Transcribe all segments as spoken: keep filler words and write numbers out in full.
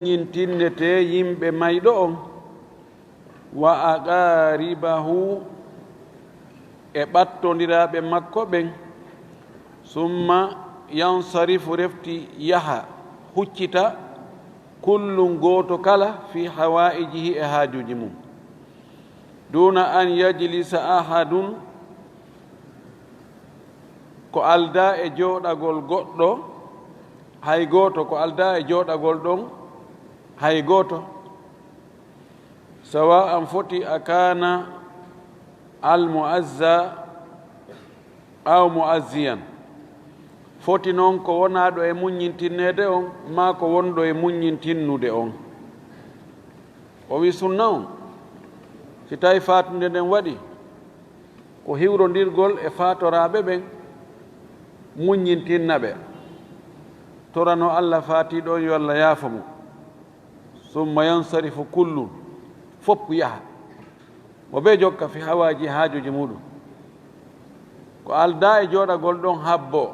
muññintinnetee yimɓe mayɗo on, wa aqaaribahu, e ɓattondiraaɓe makko ɓen, summa yansarifu, refti yaha, huccita, kullun, gooto kala, fi hawaa'ijihi, e haajuuji mum, duuna an yajlisa ahadun, ko aldaa e jooɗagol goɗɗo, hay gooto, ko aldaa e jooɗagol ɗon, hay gooto. Sawa'an, foti, a kaana al mu'azza aw mu'azziyan. Foti non ko wonaaɗo e muññintinneede on, maa ko wonɗo e muññintinnude on. O wi sunna on, si tawi faatunde nden waɗi, ko hiwrondirgol e faatoraaɓe ɓen, muññintinna ɓe, torano Alla faatiiɗo on, yo Alla yaafo mo. Summa yansarifu kullun, fof yaha. Mo bee jokka fi hawaaji, haajuuji muuɗum. Ko aldaa e jooɗagol ɗon habboo.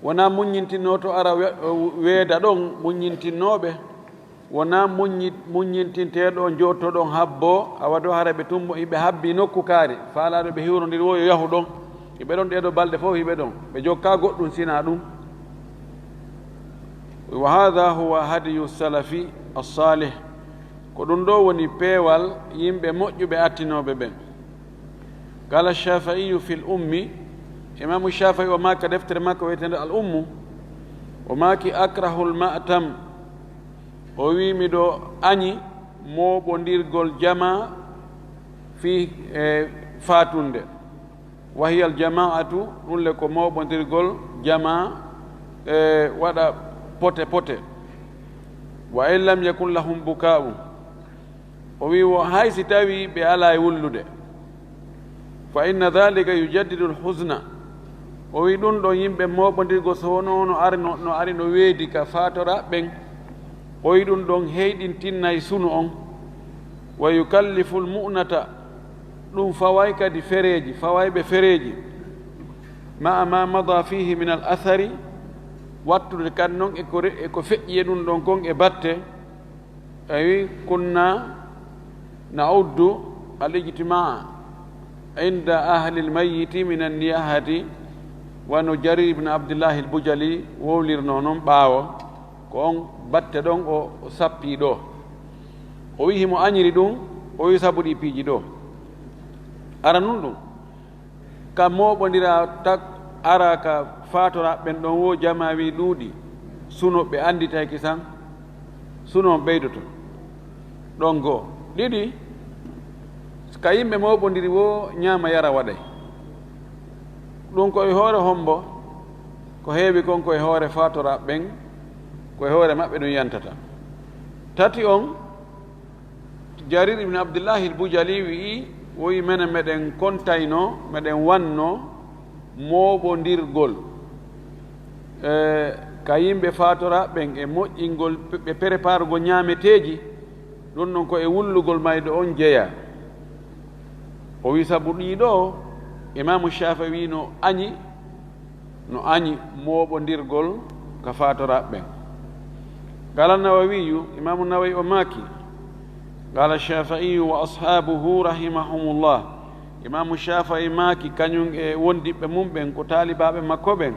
Wonaa muññintinnooto ara we-, weeda ɗon muññintinnooɓe. Wonaa muññi-, muññintinteeɗo on jooɗto ɗon habboo, awa ɗo hara ɓe tumbo, hiɓe habbii nokku kaari. Faalaaɗo ɓe hiwrondiri wo yo yahu ɗon. Hiɓe ɗon ɗee ɗoo balɗe fof, hiɓe ɗon. Ɓe jokkaa goɗɗum sinaa ɗum. Wa haadha huwa hadiyu salafi as-salih. Ko ɗum ɗoo woni peewal yimɓe moƴƴuɓe attinooɓe ɓen. Qala Shafi'iyu fil ummi, Imaamu Shafi'i o maaki ka deftere makko wi'eteende Al Ummu, o maaki, akrahul ma'tam, o wi, miɗo añi mooɓondirgol jamaa fii, e, faatunde. Wa hiya al jama'atu, ɗum le ko mooɓondirgol jamaa, e, waɗa pote pote. Wa in lam yakun lahum buka'u. O wi wo hay si tawi ɓe alaa e wullude. Fa inna dhalika yujaddidu al huzna. O wi ɗum ɗon yimɓe mooɓondirgol so wonoo no ari no, no ari no weedi ka faatora ɓen. O wi ɗum ɗon heyɗintinnay sunu on. Wa yukallifu al mu'nata. Ɗum faway kadi fereeji, faway ɓe fereeji. Ma'a ma mada fihi min al athari. Wattude kan non e ko re-, e ko feƴƴi e ɗum ɗon kon e batte. Awi, kunna na'uddu al-ijtimaa inda ahli al-mayyiti min an-niyahati, wano Jarir ibn Abdullah al-Bujali wowlirnoo non ɓaawo, ko on batte ɗon o, o sappii ɗoo. O wi'i himo añiri ɗum, o wi'i sabu ɗii piiji ɗoo. Ara nun ɗum. Ka mooɓondiraa tak, ara ka faatora ɓen ɗon wo jamaa wi ɗuuɗi, suno ɓe annditayki san, suno on ɓeydoto. Ɗon goo. Ɗiɗi, ka yimɓe mooɓondiri wo ñaama yara waɗay. Ɗum ko e hoore hombo, ko heewi kon ko e hoore faatora ɓen, ko e hoore maɓɓe ɗum yantata. Tati on, Jarir ibn Abdullahi al-Bujali wi'i, woyi menen meɗen kontayno, meɗen wanno mooɓondirgol, e, ka yimɓe faatora ɓen e moƴƴingol pe-, ɓe preparugol ñaameteeji, ɗum ɗon ko e wullugol mayɗo on jeyaa. O wi'i sabu ɗii ɗoo, Imaamu Shaafi'i no añi no añi mooɓondirgol ka faatoraaɓe ɓen. Qala Nawawiyu, Imaamu Nawawi o maaki, qala Shaafi'iyu wa ashaabuhu rahimahumullah. Imaamu Shaafi'i maaki, kañum e wondiɓɓe mum ɓen, ko taalibaaɓe makko ɓen,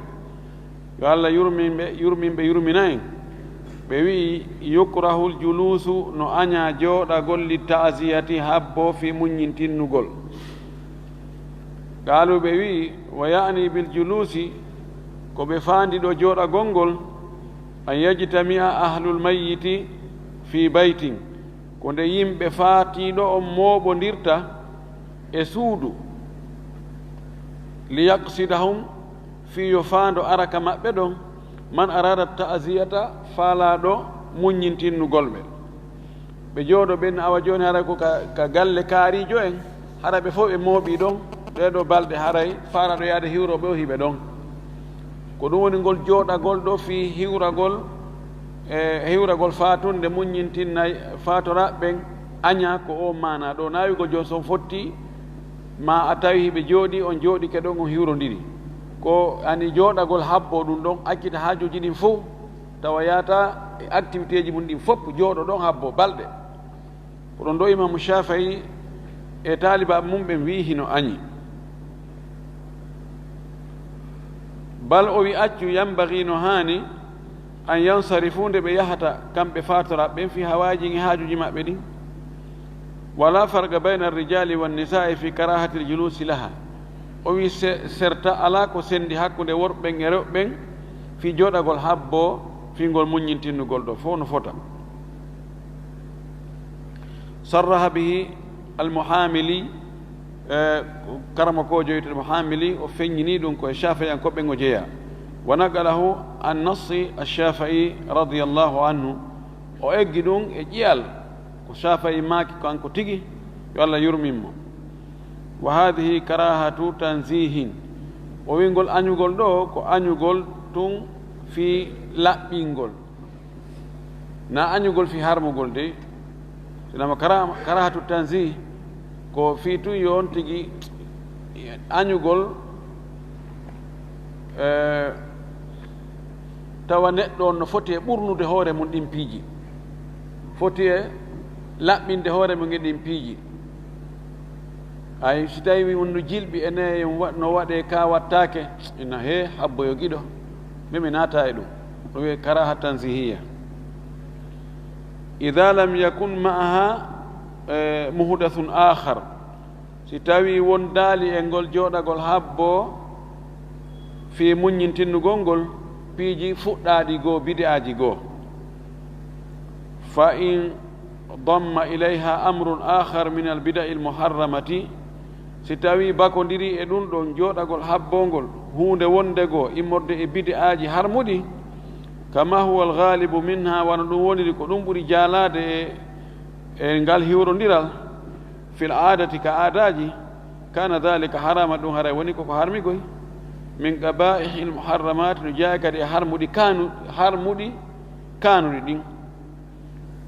yo Allah yurmin ɓe, yurmin ɓe, yurmina en. Ɓe wi'i, yukrahul juluusu, no añaa jooɗagol, li ta'ziyati, habbo fii muññintinnugol. Qaalu, ɓe wi'i, wa ya'ni bil juluusi, ko ɓe faandi ɗoo jooɗagol ngol, an yajtami'a ahlul mayyiti fii baytin, ko nde yimɓe faatiiɗo on mooɓondirta e suudu, li yaqsidahum, fii yo faando ara ka maɓɓe ɗon, man arada ta'ziyata, faalaaɗo muññintinnugol ɓe. Ɓe jooɗo ɓen, awa jooni haray ko ka, ka galle kaariijo en, hara ɓe fof ɓe mooɓii ɗon, ɗee ɗoo balɗe haray faalaaɗo yaade hiwroo ɓe o hiɓe ɗon. Ko ɗum woni ngol jooɗagol ɗoo fii hiwragol, e hiwragol faatunde muññintinnay faatoraaɓe ɓen, añaa ko o maanaa ɗoo. Naawigol jooni so on fotti, ma a tawi hiɓe jooɗii, on jooɗike ɗon, on hiwrondiri. Ko ani jooɗagol habboo ɗum ɗon, accita haajuuji ɗin fof, tawa yaata e activité ji mum ɗin fof, jooɗo ɗon habbo balɗe. Ko ɗon ɗo Imaamu Shaafi'i e taalibaaɓe mum ɓen wi'i hino añi. Bal o wi accu, yambagi no haani, an yansarifu nde ɓe yahata kamɓe faatoraaɓe ɓen fi hawaiji e haajuji maɓɓe ɗin. Wala farqa bayna ar-rijali wan nisa'i fi karahati al-julusi laha. O wi se-, serta alaa ko sendi hakkunde worɓe ɓen e rewɓe ɓen fi jooɗagol habbo fi ngol muññintinnugol ɗo fof no fota. Sarraha bihi al-Muhamili, eh, karamokoojo wiyeteeɗo Muhamili, o feññini ɗum ko e Shafi'iyankooɓe ɓen o jeyaa. Wa naqalahu an nassi ash-Shafi'i radiyallahu anhu, o eggi ɗum e ƴi'al ko Shafi'i maaki kanko tigi, yo Allah yurmin mo. Wa hadhihi karahatu tanzihin, o wi'ngol añugol ɗo ko añugol tun fii laɓɓingol. Na añugol fii harmugol de. Sinama kara-, karahatu tanzih ko fii tun yo on tigi añugol, eh, tawa neɗɗo on no foti e ɓurnude hoore mum ɗin piiji. Foti e laɓɓinde hoore mum e ɗin piiji. Ay, si tawi on no jilɓi e neye wa-, no waɗe ka wattaake, ina he habbo yo giɗo, mimi naata e ɗum. Ɗum wiye karaha tanzihiya. Ida lam yakun ma'aha, eh, muhdathun akhar. Si tawi wondaali e ngol jooɗagol habbo fii muññintinnugol ngol piiji fuɗɗaaɗi goo, bid'aaji goo. Fa in damma ilayha amrun akhar min al-bida'i al-muharramati, si tawi bakondiri e ɗum ɗon jooɗagol habboongol huunde wonde goo immorde e bid'aaji harmuɗi, kama huwa al-ghalibu minha, wano ɗum woniri ko ɗum ɓuri jaalaade e, e ngal hiwrondiral, fil aadati ka aadaaji, kana dhalika harama, ɗum haray woni koko harmigoy, min qabaihil muharramat, no jeyaa kadi e harmuɗi kaanu-, harmuɗi kaanuɗi ɗin.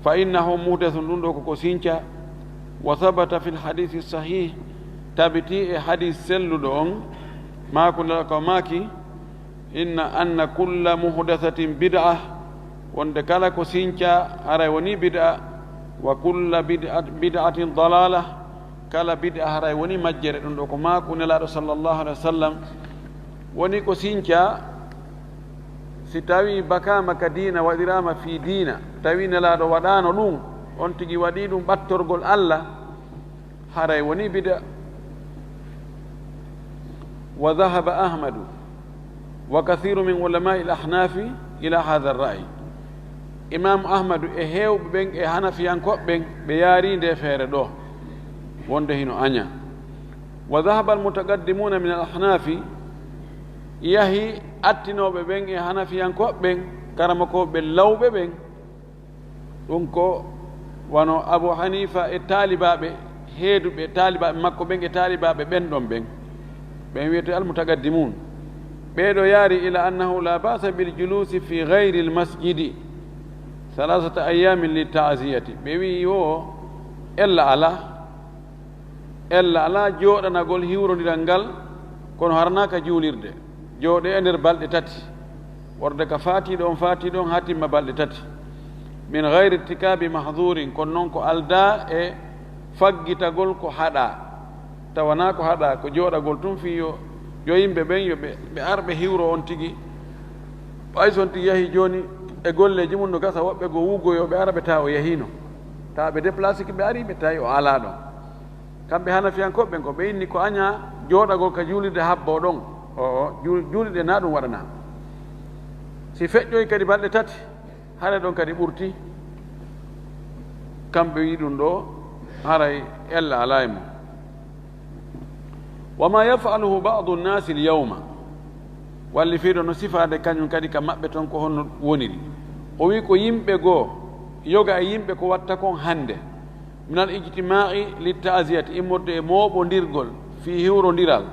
Fa innahu muhdathun, ɗum ɗo koko sinca. Wa thabata fil hadisi sahih, tabiti e hadis selluɗo on, maako nela ko maaki, inna anna kulla muhdathatin bid'a, wonde kala ko sinca haray woni bid'a, wa kulla bid'at-, bid'atin dalala, kala bid'a haray woni majjere. Ɗum ɗo ko maaku Nelaaɗo sallallahu alaihi wasallam woni ko sinca. Si tawi bakaama ka diina, waɗiraama fii diina, tawi Nelaaɗo waɗaano ɗum, on tigi waɗi ɗum ɓattorgol Alla, haray woni bida. Wa dhahaba Ahmadu wa kathiru min ulamai al-ahnafi ila hadha ar-ra'y. Imam Ahmadu e heewɓe ɓen e hanafiyankooɓe ɓen, ɓe yaari nde feere ɗo, wonde hino aña. Wa dhahaba al-mutaqaddimuna min al-ahnafi, yahi attinooɓe ɓen e hanafiyankooɓe ɓen, karamokooɓe lawɓe ɓen, ɗum ko wano Abu Hanifa e taalibaaɓe heeduɓe, taalibaaɓe makko ɓen e taalibaaɓe ɓen ɗon ɓen. Ɓen wiyete almutaqaddimun. Ɓee ɗo yaari ila annahu la ba'sa bil julusi fi ghayril masjidi thalathata ayyamin li ta'ziyati. Ɓe wi'i wo ella alaa. Ella alaa jooɗanagol hiwrondiral ngal, kono haranaaka juulirde. Jooɗee e nder balɗe tati. Worde ka faatiiɗo on, faatiiɗo on haa timma balɗe tati. Min ghayri irtikaabi mahdhurin, kono noon ko aldaa e faggitagol ko haɗaa. Tawanaa ko haɗaa, ko jooɗagol tun fii yo, yo yimɓe ɓen, yo ɓe, ɓe ar ɓe hiwro on tigi. Ɓay so on tigi yahi jooni e golleeji mum, no gasa woɓɓe goo wuggoyoo ɓe ara ɓe tawa o yahiino. Tawa ɓe déplacé ki ɓe ari ɓe tawi o alaa ɗon. Kamɓe hanafiyankooɓe ɓen ko ɓe inni ko añaa jooɗagol ka juulirde habbo ɗon. O, o, juul-, juulirde na ɗum waɗanaa. Si feƴƴoyi kadi balɗe tati, haray ɗon kadi ɓurti. Kamɓe wi ɗum ɗo, haray ella alaa e mum. Wa ma yaf'aluhu ba'du nnasi al-yawma. Walli fii ɗo no sifaade kañum kadi ka maɓɓe ton ko honno woniri. O wi ko yimɓe goo, yoga e yimɓe ko watta kon hannde. Minal ijtimaa'i lit ta'ziyati, immorde e mooɓondirgol fii hiwrondiral,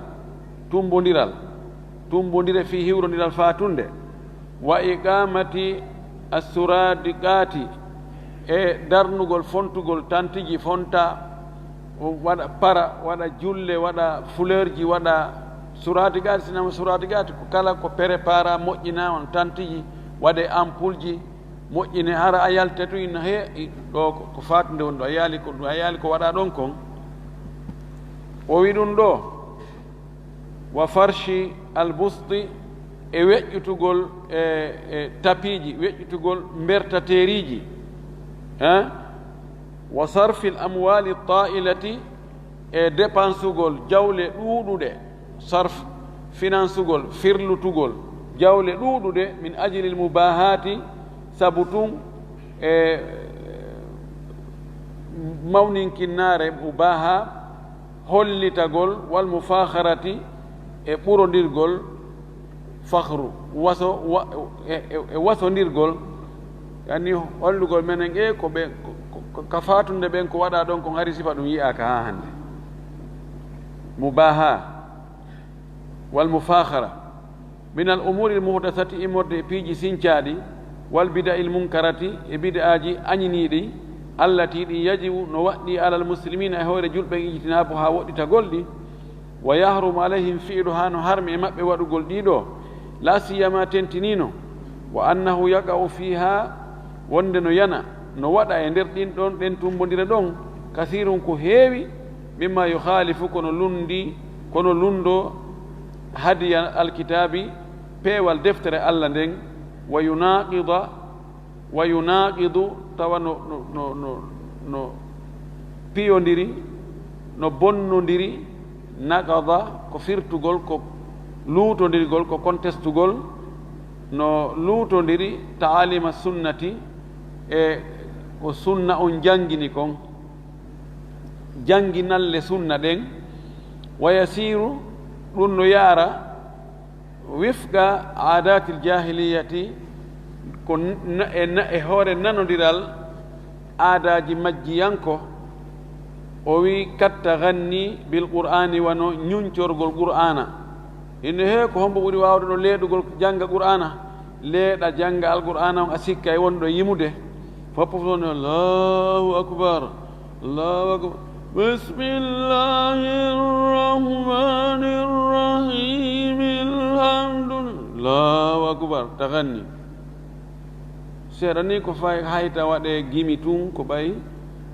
tumbondiral, tumbondire fii hiwrondiral faatunde, wa iqaamati assuradiqaati, e darnugol, fontugol tantiji, fonta, waɗa para, waɗa julle, waɗa fleurji, waɗa suradiqaati, sinama suradiqaati ko kala ko prépara, moƴƴina on tantiji, waɗe ampoulleji, moƴƴine, hara a yalta tun, inna he, i-, ɗo ko, ko fatunde woni ɗo, a yaali ko, a yaali ko waɗa ɗon kon. O wi ɗum ɗo, wa farshi albusti, e weƴƴutugol, e, e tapiiji, weƴƴutugol mbertateeriiji, hein? Wa sarfi al amwali ta'ilati, e dépensugol jawle ɗuuɗuɗe, sarf, finansugol, firlutugol jawle ɗuuɗuɗe, min ajli al mubahati, sabu tun e mawninkinnaare, mubaha, hollitagol, wal mufakharati, e ɓurondirgol, fakhru, waso, wa-, e, e, e wasondirgol, yani hollugol menen e ko ɓe, ko, ko, ka fatunde ɓen ko waɗa ɗon kon hari sifa ɗum yi'aaka haa hannde. Mubaha, wal mufakhara, min al umuri al muhdasati, immorde e piiji sincaaɗi, wal bida'il munkarati, e bida'aaji añiniiɗi, allati, ɗi, yajibu, no waɗɗi, alal muslimina, e hoore julɓe, ijtinaabu, haa woɗɗitagol ɗi, wa yahrumu alayhim fi'lu, haa no harmi e maɓɓe waɗugol ɗi ɗo, la siyama, tentinino, wa annahu yaqa'u fiha, wonde no yana, no waɗa e nder ɗin ɗon, ɗen tumbondire ɗon, kasirun, ko heewi, mimma yukhalifu, kono lundi, kono lundo, hadiya alkitabi, peewal deftere Allah nden, wa yunaqida, wa yunaqidu, tawa no, no, no, no, no piyondiri, no bonnondiri, naqada, ko firtugol, ko luutondirgol, ko kontestugol, no luutondiri ta'alima sunnati, e ko sunna on jangini kon, janginalle sunna ɗen, wa yasiru, ɗum no yaara, wifqa aadatil jahiliyati, ko na-, e na-, e hoore nanodiral aadaaji majjiyanko, o wi, katta ganni bil qur'ani, wano ñuncorgol qur'ana. Ine he ko hombo ɓuri waawde ɗo leeɗugol jannga qur'ana? Leeɗa jannga alqur'ana on, a sikka e wonɗo yimude. Foppo fof ne, Allahu akbar, Allahu akbar. Bismillahir rahmanir rahim. Alhamdulillah. Allahu akbar. Taganni. Seeɗa ni ko fay hayta waɗe gimi tun, ko ɓay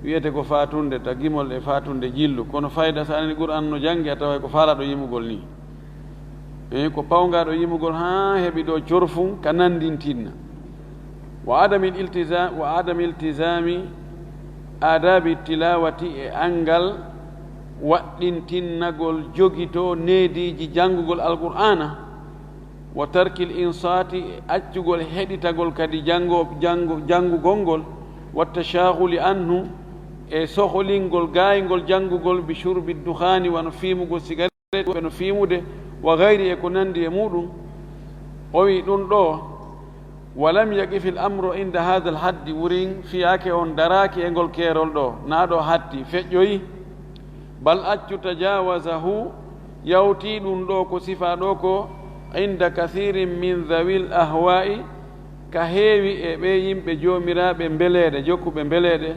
wiyete ko fatunde, ta gimol e fatunde jillu. Kono fayda sa nani qur'an no janngi, a taway ko faalaɗo yimugol ni. E ko pawgaɗo yimugol haa heɓi ɗo corfun ka nandintinna. Wa adami iltizam, wa adami iltizami adabi tilawati, e angal waɗɗintinnagol jogito neediiji janngugol Alqur'aana, wa tarkil insaati, e accugol heɗitagol kadi janngo-, janngo-, janngugol ngol, wa tashaaghuli anhu, e soholingol gaaygol janngugol, bi shurbi duhaani, wano fiimugol sigaret. Woɓɓe no fiimude, wa gayri, e ko nanndi e muuɗum. O wi'i ɗum ɗoo, wa lam yaqif al amru inda hadha al haddi, wurin fiyaake on daraaki e ngol keerol ɗoo, naa ɗoo hatti, feƴƴoyi. Bal accu, tajawazahu, yawtii ɗum ɗoo ko sifaa ɗoo ko, inda kathirin min dhawil ahwa'i, ka heewi e ɓee yimɓe joomiraaɓe mbeleeɗe, jokkuɓe mbeleeɗe,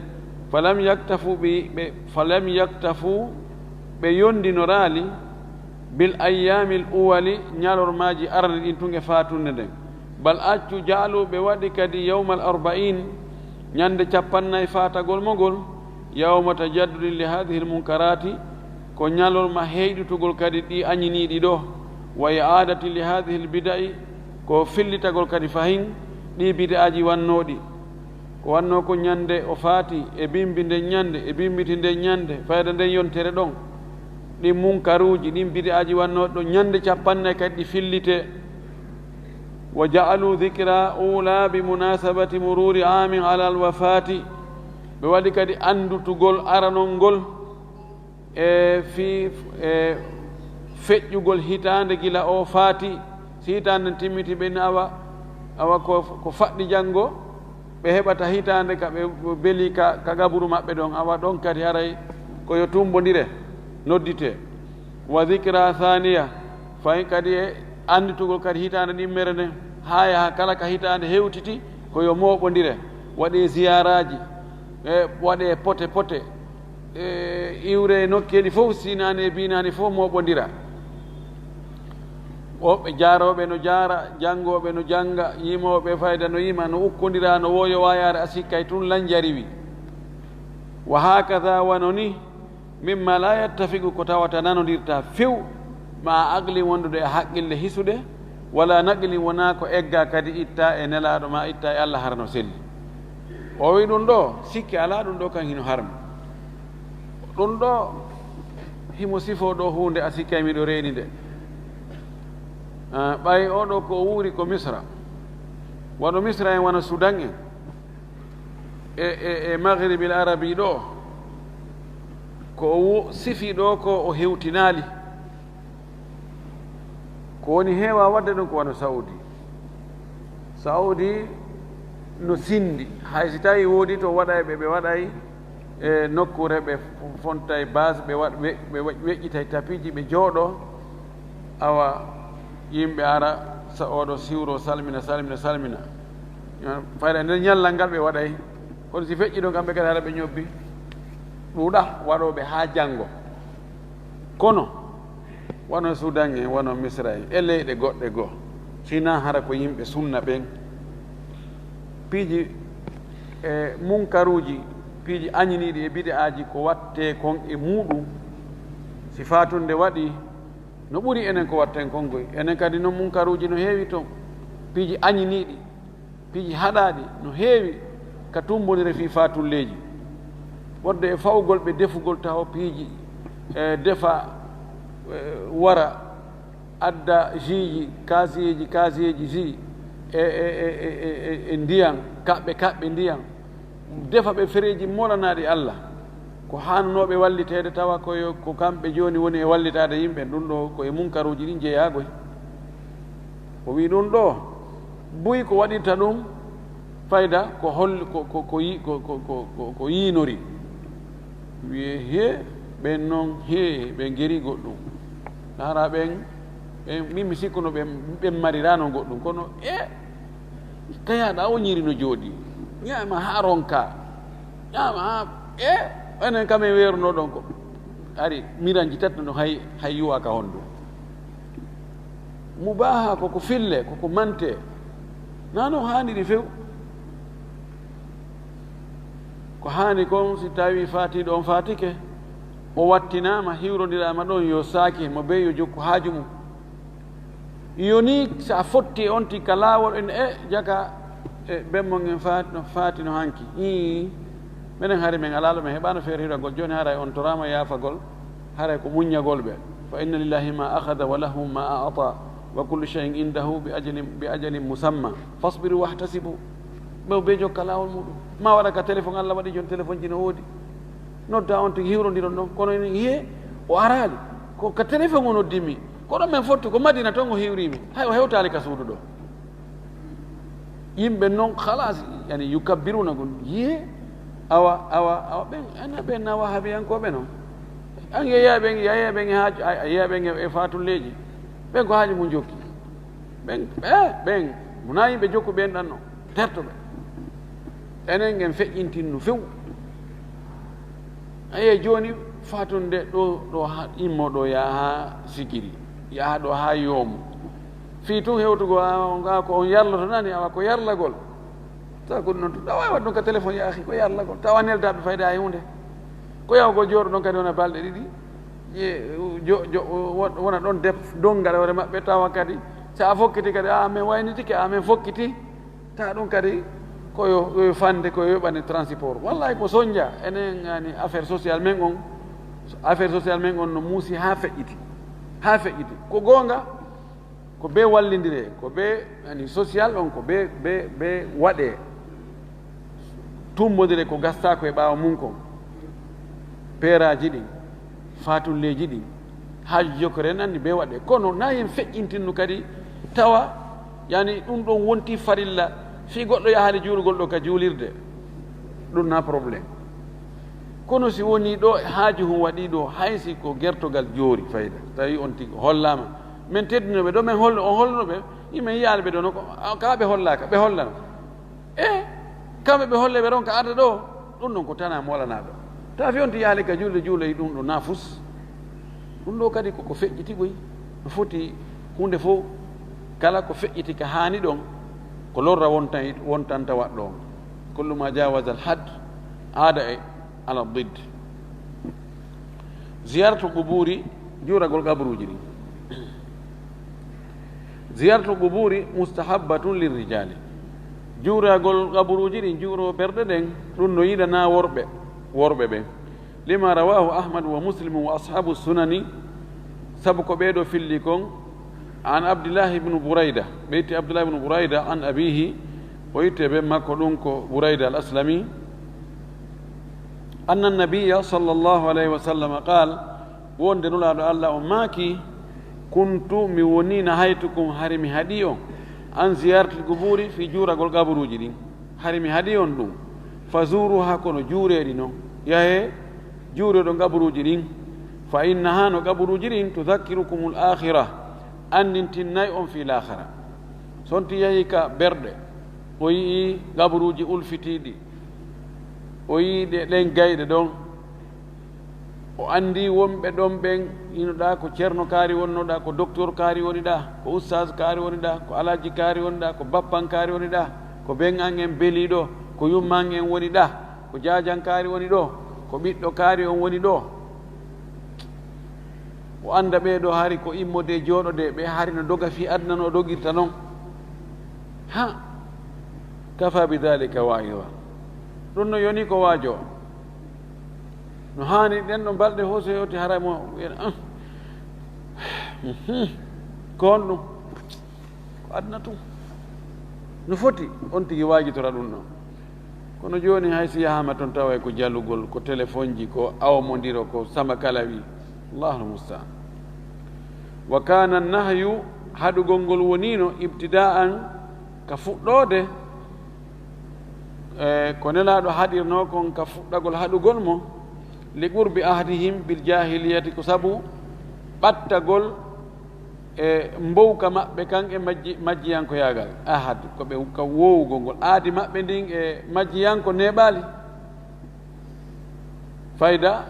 falam yaktafu ɓe, ɓe, falam yaktafu, ɓe yondinoraali, bil ayyaamil uwali, ñalormaaji arani ɗin tun e faatunde nden. Bal accu, jaalu, ɓe waɗi kadi yawmal arba'in, ñande cappannayi faatagol mo ngol, yawma tajaddudin li haadihil munkaraati, ko ñalorma heyɗitugol kadi ɗi añiniiɗi ɗoo, wa i'aadati li haadihil bida'i, ko fillitagol kadi fahin ɗi bid'aaji wannooɗi. Ko wannoo ko ñande o faati, e bimbi nden ñande, e bimbiti nden ñande, fayda nden yontere ɗon. Ɗin munkaruuji, ɗin bid'aaji wannooɗi ɗon, ñande cappannayi kadi ɗi fillite. Wa ja'alu dhikra ula bi munasabati mururi amin ala al wafaati. Ɓe waɗi kadi anndutugol aranol ngol, e fii, e feƴƴugol hitaande gila o faati. Si hitaande nden timmiti, ɓe ni awa, awa ko, ko faɗɗi janngo, ɓe heɓata hitaande ka ɓe beli ka, ka gaburu maɓɓe ɗon. Awa ɗon kadi haray ko yo tumbondire nodditee. Wa dhikra thaniya, fayin kadi e annditugol kadi hitaande ɗimmere nden, haa yaha kala ka hitaande hewtiti, ko yo mooɓondire, waɗee ziyaaraaji, e waɗee pote pote, e iwre e nokkeeli fof, sinaani e binaani fof mooɓondira. Woɓɓe jaarooɓe no jaara, janngooɓe no jannga, yimooɓe fayda no yima, no ukkondira, no wooyo waayaare, a sikkay tun lanjari wi. Wa haakada wano ni, mimma la yattafiqu ko tawata nanondirta few, ma aqli wondude e haqqille hisuɗe, wala naqli wonaa ko egga kadi itta e nelaaɗo ma itta e Allah hara no selli. O wi ɗum ɗo, sikke alaa ɗum ɗo kan hino harmi. Ɗum ɗo, himo sifo ɗo huunde a sikkay miɗo reeni nde. Ah, ɓay oɗo ko o wuuri ko Misra. Wano Misra en, wano Sudan en. E, e, e Maghribil Arabi ɗo, ko o wo-, sifi ɗo ko o hewtinaali. Ko woni heewa waɗde ɗum ko wano Saudi. Saudi no sindi. Hay si tawi woodi to waɗay ɓe, ɓe waɗay e nokkuure, ɓe fontay base, ɓe waɗ-, ɓe, ɓe weƴƴitay tapiiji, ɓe jooɗo. Awa yimɓe ara, sa oɗo siwro, salmina, salmina, salmina. Fayda nder ñallal ngal ɓe waɗay. Kono si feƴƴi ɗon, kamɓe kadi hara ɓe ñobbi. Ɗuuɗa waɗooɓe haa janngo. Kono, wano Sudan en, wano Misra en, e leyɗe goɗɗe goo, sinaa hara ko yimɓe sunna ɓen, piiji e munkaruuji, piiji añiniiɗi e bid'aaji ko wattee kon e muuɗum, si faatunde waɗi, no ɓuri enen ko watten kon koy. Enen kadi non munkaruuji no heewi ton, piiji añiniiɗi. Piiji haɗaaɗi no heewi ka tumbondire fii faatulleeji. Ɓurde e fawgol ɓe defugol taho piiji, e, defa, e, wara, adda jiiji, kaasiyeeji, kaasiyeeji ji, e, e, e ndiyan, kaɓɓe, kaɓɓe ndiyan. Defa ɓe fereeji molanaaɗi Allah. Ko haanunooɓe walliteede, tawa ko yo, ko kamɓe jooni woni e wallitaade yimɓe. Ɗum ɗo ko e munkaruuji ɗin jeyaa koy. O wi ɗum ɗo, buy ko waɗirta ɗum fayda ko hol-, ko, ko, ko yi-, ko, ko, ko, ko, ko yiinori. Wiye, he, ɓen non, he, ɓe ngeri goɗɗum. Hara ɓen, ɓen, min mi sikkuno ɓen, ɓen mariraano goɗɗum. Kono, e, kayaɗa o ñiiri no jooɗi. Ñaama haa ronka. Ñaama haa, e, enen kam en weeruno ɗon ko. Ari, miranji tati no hay, hay yuwa ka hondu. Mubaha ko ko fille, ko ko mante. Naa no haaniri few. Ko haani kon, si tawi faatiiɗo on faatike, o wattinaama, hiwrondiraama ɗon, yo saake mo bee yo jokku haaju mum. Yo ni, so a fotti e on tigi ka laawol, en e jaka, e bemmon en faati no, faati no hanki. Ii, menen hari men alaa ɗo, men heɓaano feere hiragol. Jooni haray on toraama yaafagol, haray ko muññagol ɓe. Fa inna lillahi ma akhadha wa lahu ma a'ta, wa kullu shay'in indahu bi ajalin, bi ajalin musamma. Fasbiru wahtasibu. Ɓe, ɓe jokka laawol muɗum. Ma waɗa ka téléphone, Allah waɗi jon téléphone ji no woodi. Nodda on tigi hiwrondiron ɗon. Kono enen yiye, o araali. Ko ka téléphone o noddi mi. Kono men fotti ko Madina ton o hiwri mi. Hay o hewtaali ka suudu ɗo. Yimɓe non, khalas, yani, yukabbiruna gon. Yiye, awa, awa, awa, ɓen, ana ɓen na wahabiyankooɓe non. An yeeya ɓen, yeeya ɓen e haaju, a, a yeeya ɓen e, e faatulleeji. Ɓen ko haaju mum jokki. Ɓen, ɓe, ɓen, wonaa yimɓe jokku ɓen ɗan non. Terto ɓe. Enen en feƴƴintinnu few. Aye, jooni faatunde ɗo, ɗo ha, immo ɗo, yaha haa Sikiri, yaha ɗo haa Yoomo. Fii tun hewtugol, a, on, a, ko on yarloto nani, awa ko yarlagol. Tawa ko ɗum non tun, ɗa waawi waɗ ɗum ka téléphone, yaa akhi, ko yarlagol. Tawa neldaaɓe fayda e huunde. Ko yawgol jooɗo ɗon kadi wona balɗe ɗiɗi. Je, jo, jo, won-, wona ɗon def, donngal hoore maɓɓe, tawa kadi, so a fokkiti kadi, a, men waynitike, a, men fokkiti. Ta ɗum kadi ko yo, yo fande, ko yo yoɓane transport. Wallahi ko sonja, enen ngani affaire sociale men on, affaire sociale men on no muusi haa feƴƴiti, haa feƴƴiti. Ko goonga, ko be wallindire, ko be, yani, social on, ko be, be, be waɗe. Tumbodire ko gastaako e ɓaawo mum kon. Peeraaji ɗin, faatulleeji ɗin, haaju jokkere en anndi be waɗe. Kono na en feƴƴintinnu kadi tawa, yani, ɗum ɗon wonti farilla fii goɗɗo yahaali juulugol ɗo ka juulirde. Ɗum na problème. Kono si woni ɗo haaju hun waɗi ɗo, hay si ko gertogal joori fayda, tawi on tigi hollaama. Men teddinoɓe ɗo, men hollo, on holluno ɓe, i men yiyaali ɓe ɗo no ko, a, ka ɓe hollaaka, ɓe hollano. E kamɓe ɓe holle ɓe ronka arde ɗo, ɗum ɗon ko tana molanaaɗo. Tawa fewti yaali ka julde juuloy ɗum ɗo nafus. Ɗum ɗo kadi koko feƴƴiti koy. No foti Huunde fof, kala ko feƴƴiti ka haani ɗon, ko lorra wontan-, wontanta waɗɗo on. Kullu ma jawaza al had, aada e ala didd. Ziyaratu quburi, juuragol qaburuuji ɗin. Ziyaratu quburi mustahabbatun lirrijali. Juuragol qaburuuji ɗin, juuro berɗe ɗen, ɗum no yiɗanaa worɓe, worɓe ɓen. Lima rawahu Ahmad wa Muslim wa ashabu sunani, sabu ko ɓee ɗoo filli kon, an Abdillahi ibnu Burayda, ɓe itti Abdillahi ibnu Burayda, an abihi, o itti e ben makko, ɗum ko Burayda al Aslami, anna nabiyya sallallahu alayhi wa sallam qaal, wonde Nulaaɗo Allah on maaki, kuntu, mi wonii, nahaytukum, hari mi haɗii on, an ziyaratil quburi, fii juuragol qaburuuji ɗin. Hari mi haɗii on ɗum. Fa zuuruha, kono juuree ɗi non. Yahee, juuree ɗon qaburuuji ɗin. Fa innaha, no qaburuuji ɗin, tudakkirukumul aakhira, anndintinnay on fii laakhara. So on tigi yahii ka berɗe, o yi'ii qaburuuji ulfitiiɗi, o yi'ii ɗe, ɗen gayɗe ɗon, o anndii wonɓe ɗon ɓen, inoɗaa ko ceerno kaari wonnoɗaa, ko doktor kaari woniɗaa, ko ustaas kaari woniɗaa, ko alhaji kaari woniɗaa, ko bappan kaari woniɗaa, ko ben an en beliiɗo, ko yumma an en woniɗaa, ko jaajan kaari woni ɗoo, ko ɓiɗɗo kaari on woni ɗoo. O annda ɓee ɗoo hari ko immodee jooɗodee, ɓe hari no doga fii aduna no o dogirta non. Ha! Kafa bi dhalika wa'iza. Ɗum no yoni ko waajoo. No haani ɗen ɗo balɗe fof so yewti haray mo wiyen, "Ah, mhm, ko honɗum? Ko aduna tun." No foti on tigi waajitora ɗum ɗon. Kono jooni hay si yahaama ton taway ko jalugol, ko telefonji, ko awmondiro, ko sama kala wi. Allahul musta'an. Wa kana nahyu, haɗugol ngol woniino ibtida'an, ka fuɗɗoode, e, ko Nelaaɗo haɗirnoo kon ka fuɗɗagol haɗugol mo, li qurbi ahdihim bil jahiliyati, ko sabu ɓattagol e mbowka maɓɓe kan e majji-, majjiyankoyaagal, ahad, ko ɓe ka woowugol ngol, aadi maɓɓe ndin e majjiyanko neeɓaali. Fayda,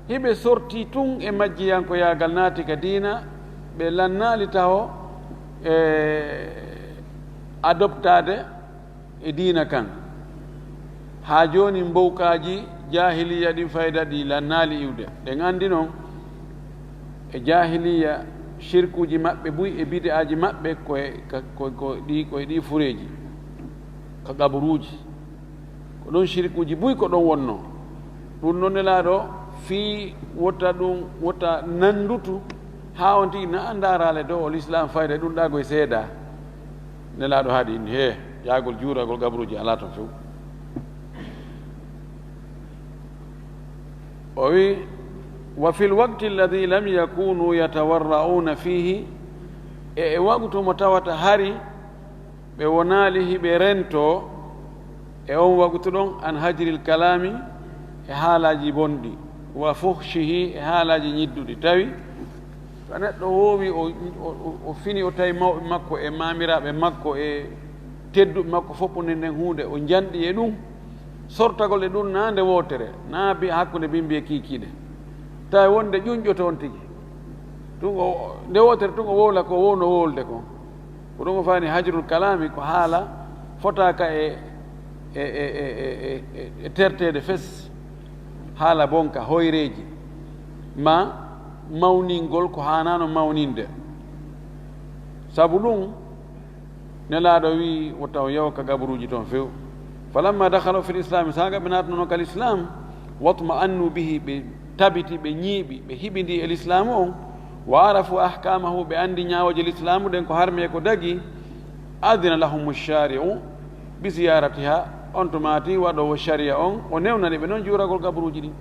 hiɓe sorti tun e majjiyankoyaagal naati ka diina, ɓe lannaali taho e adoptaade e diina kan. Haa jooni mbowkaaji jaahiliya ɗin fayda ɗi lannaali iwde. Ɗen anndi non e jaahiliya shirkuuji maɓɓe buy e bid'aaji maɓɓe ko e, ka, ko, ko ɗi, ko e ɗi fureeji, ka qaburuuji. Ko ɗon shirkuuji buy ko ɗon wonnoo. Ɗum non Nelaaɗo fii wota ɗum, wota nanndutu haa on tigi na ndaaraale dow o lislaam fayda e ɗum ɗaagoy seedaa. Nelaaɗo haɗi inni, "Hee, yaagol juuragol qabruuji alaa toon few." O wi, "Wa fil waqti alladhi lam yakunu yatawarra'una fihi," e, e waqtu mo tawata hari ɓe wonaali hiɓe rentoo e on waqtu ɗon, an hajril kalaami, e haalaaji bonɗi, wa fuhshihi, e haalaaji ñidduɗi. Tawi so neɗɗo woowi, o, o, o, o fini, o tawi mawɓe makko e maamiraaɓe makko e tedduɓe makko fof, nden nden huunde, o njanɗi e ɗum, sortagol e ɗum naa nde wootere, naa bi-, hakkunde bimbi e kiikiiɗe. Tawi wonde ƴuñƴoto on tigi. Tun o, nde wootere tun o wowla ko wowno wowlde kon. Ko ɗum o faani hajrul kalaami, ko haala fotaaka e, e, e terteede fes, haala bonka, hoyreeji, ma mawningol ko haanaano mawninde. Sabu ɗum, Nelaaɗo wi'i, "Wota on yahu ka gaburuuji ton few." Falamma dakhalu fil islami, saaga ɓe naatnono kal islam, watma'annu bihi, ɓe tabiti, ɓe ñiiɓi, ɓe hiɓindi e lislaamu on, wa arafu ahkamahu, ɓe anndi ñaawooje lislaamu ɗen ko harmi e ko dagi, adina lahumu shari'u bi ziyaratiha, on tumaati waɗoowo shari'a on, o newnani ɓe non juuragol gaburuuji ɗin.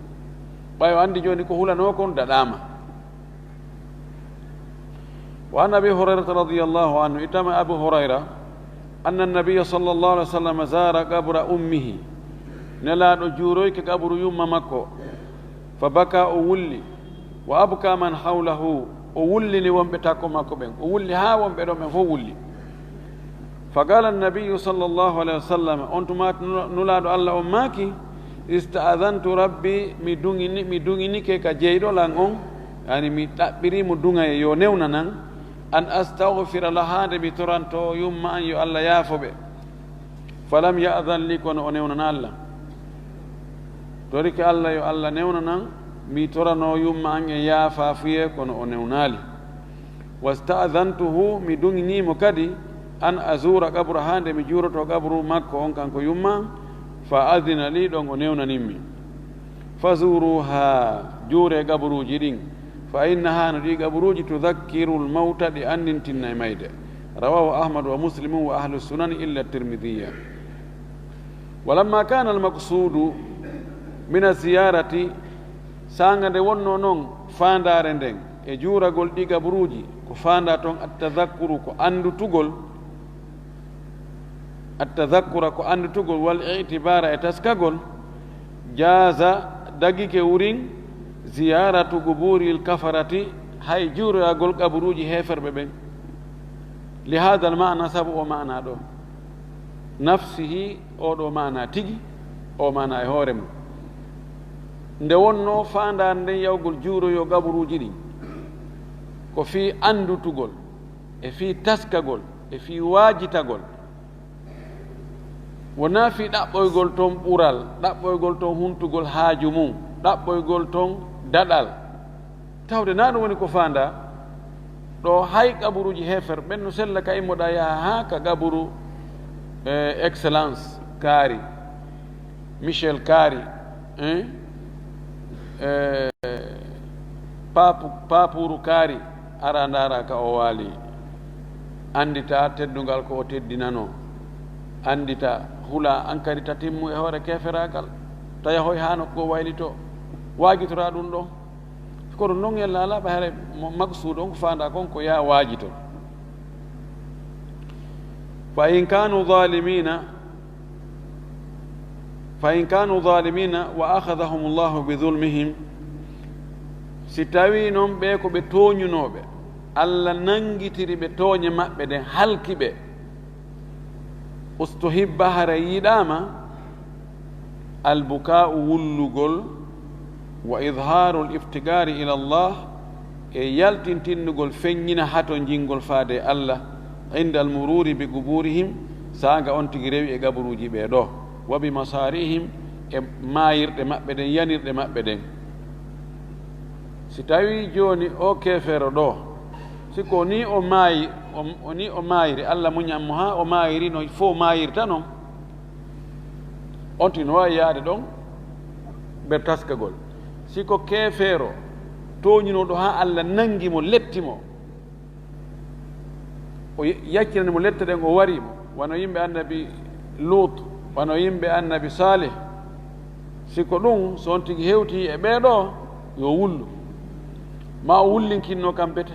Ɓay o anndi jooni ko hulanoo kon daɗaama. Wa an Abi Hurayrata radiyallahu anhu, ittama Abu Hurayra, anna nabiyya sallallahu alaihi wasallam zara qabra ummihi, Nelaaɗo juuroyke qabru yumma makko, fa baka, o wulli, wa abka man hawlahu, o wullini wonɓe takko makko ɓen, o wulli haa wonɓe ɗon ɓen fof wulli. Fa qala annabiyyu sallallahu alaihi wasallam, on tuma Nula-, Nulaaɗo Allah on maaki, "Ista'adantu rabbi, mi duŋini, mi duŋinike ka jeyɗo lan on, yani mi ɗaɓɓiri mo duŋaye yo newnanan, an astagfira laha, nde mi toranto yumma an yo Allah yaafo ɓe. Falam ya'dan li, kono o newnanaali lan. Torike Allah yo Allah newnanan, mi torano yumma an e yaafafuye, kono o newnaali. Wasta'dantuhu, mi duŋinii mo kadi, an azura qabra, haa nde mi juuroto qabru makko on, kanko yumma an. Fa adina li, ɗon o newnanin mi. Fazuruha, juuree gaburuuji ɗin. Fa innaha, no ɗii gaburuuji, tudakkirul mawta, ɗi anndintinnay mayde. Rawahu Ahmad wa Muslimun wa ahlu sunani illa Tirmidiya. Walamma kana almaqsudu min aziyarati, saanga nde wonno non faandaare nden e juuragol ɗi gaburuuji, ko faanda ton attadakkuru, ko anndutugol, attadakkura, ko anndutugol, wal i'tibara, e taskagol, jaza, dagike wurin, ziyaratu quburi alkafarati, hay juuragol gaburuuji heeferɓe ɓen. Li hada almaana, sabu o maana ɗo. Nafsihi, oɗo maana tigi, o maana e hoore mum. Nde wonno faandaare nden yawgol juuroyo gaburuuji ɗin, ko fii anndutugol, e fii taskagol, e fii waajitagol. Wonaa fii ɗaɓɓoygol ton ɓural, ɗaɓɓoygol ton huntugol haaju mum, ɗaɓɓoygol ton daɗal. Tawde naa ɗum woni ko faandaa ɗo, hay qaburuuji heefer ɓen no sella, ka immoɗaa yaha haa ka qaburu, eh, excellence Kaari, Michel Kaari, hein? Eh, Paapu-, Paapuru Kaari, ara ndaara ka o waali. Anndita teddungal ko o teddinanoo. Anndita, hula, an kadi ta timmu e hoore keeferaagal. Ta yahoy haa nokku o waylitoo. Waajitoraa ɗum ɗon. Kono non yalla alaa ɓe, hare mo maksuudu on ko faandaa kon ko yaa waajito. Fa in kanu zalimina, fa in kanu zalimina wa akhadhahum Allahu bi zulmihim, si tawii non ɓe ko ɓe tooñunooɓe, Allah nanngitiri ɓe tooñe maɓɓe ɗen, halki ɓe, ustuhibba, hara yiɗaama, albuka'u, wullugol, wa idharu al-iftigari ila Allah, e yaltintinnugol feññina hato jingol faade e Allah, inda al-mururi bi quburihim, saanga on tigi rewi e gaburuuji ɓe ɗo, wa bi masarihim, e maayirɗe maɓɓe ɗen, yanirɗe maɓɓe ɗen. Si tawii jooni o keefeero ɗo, si ko ni o maayi, o, o ni o maayiri, Allah muñan mo haa o maayiri no fof maayirta non, on tigi no waawi yaade ɗon ber taskagol. Si ko keefeero tooñunooɗo haa Allah nanngi mo, letti mo, o ye-, yaccinani mo lette ɗen, o wari mo, wano yimɓe annabi Lut, wano yimɓe annabi Salih. Si ko ɗum, so on tigi hewtii e ɓee ɗoo, yo wullu. Ma o wullinkinno kam bete.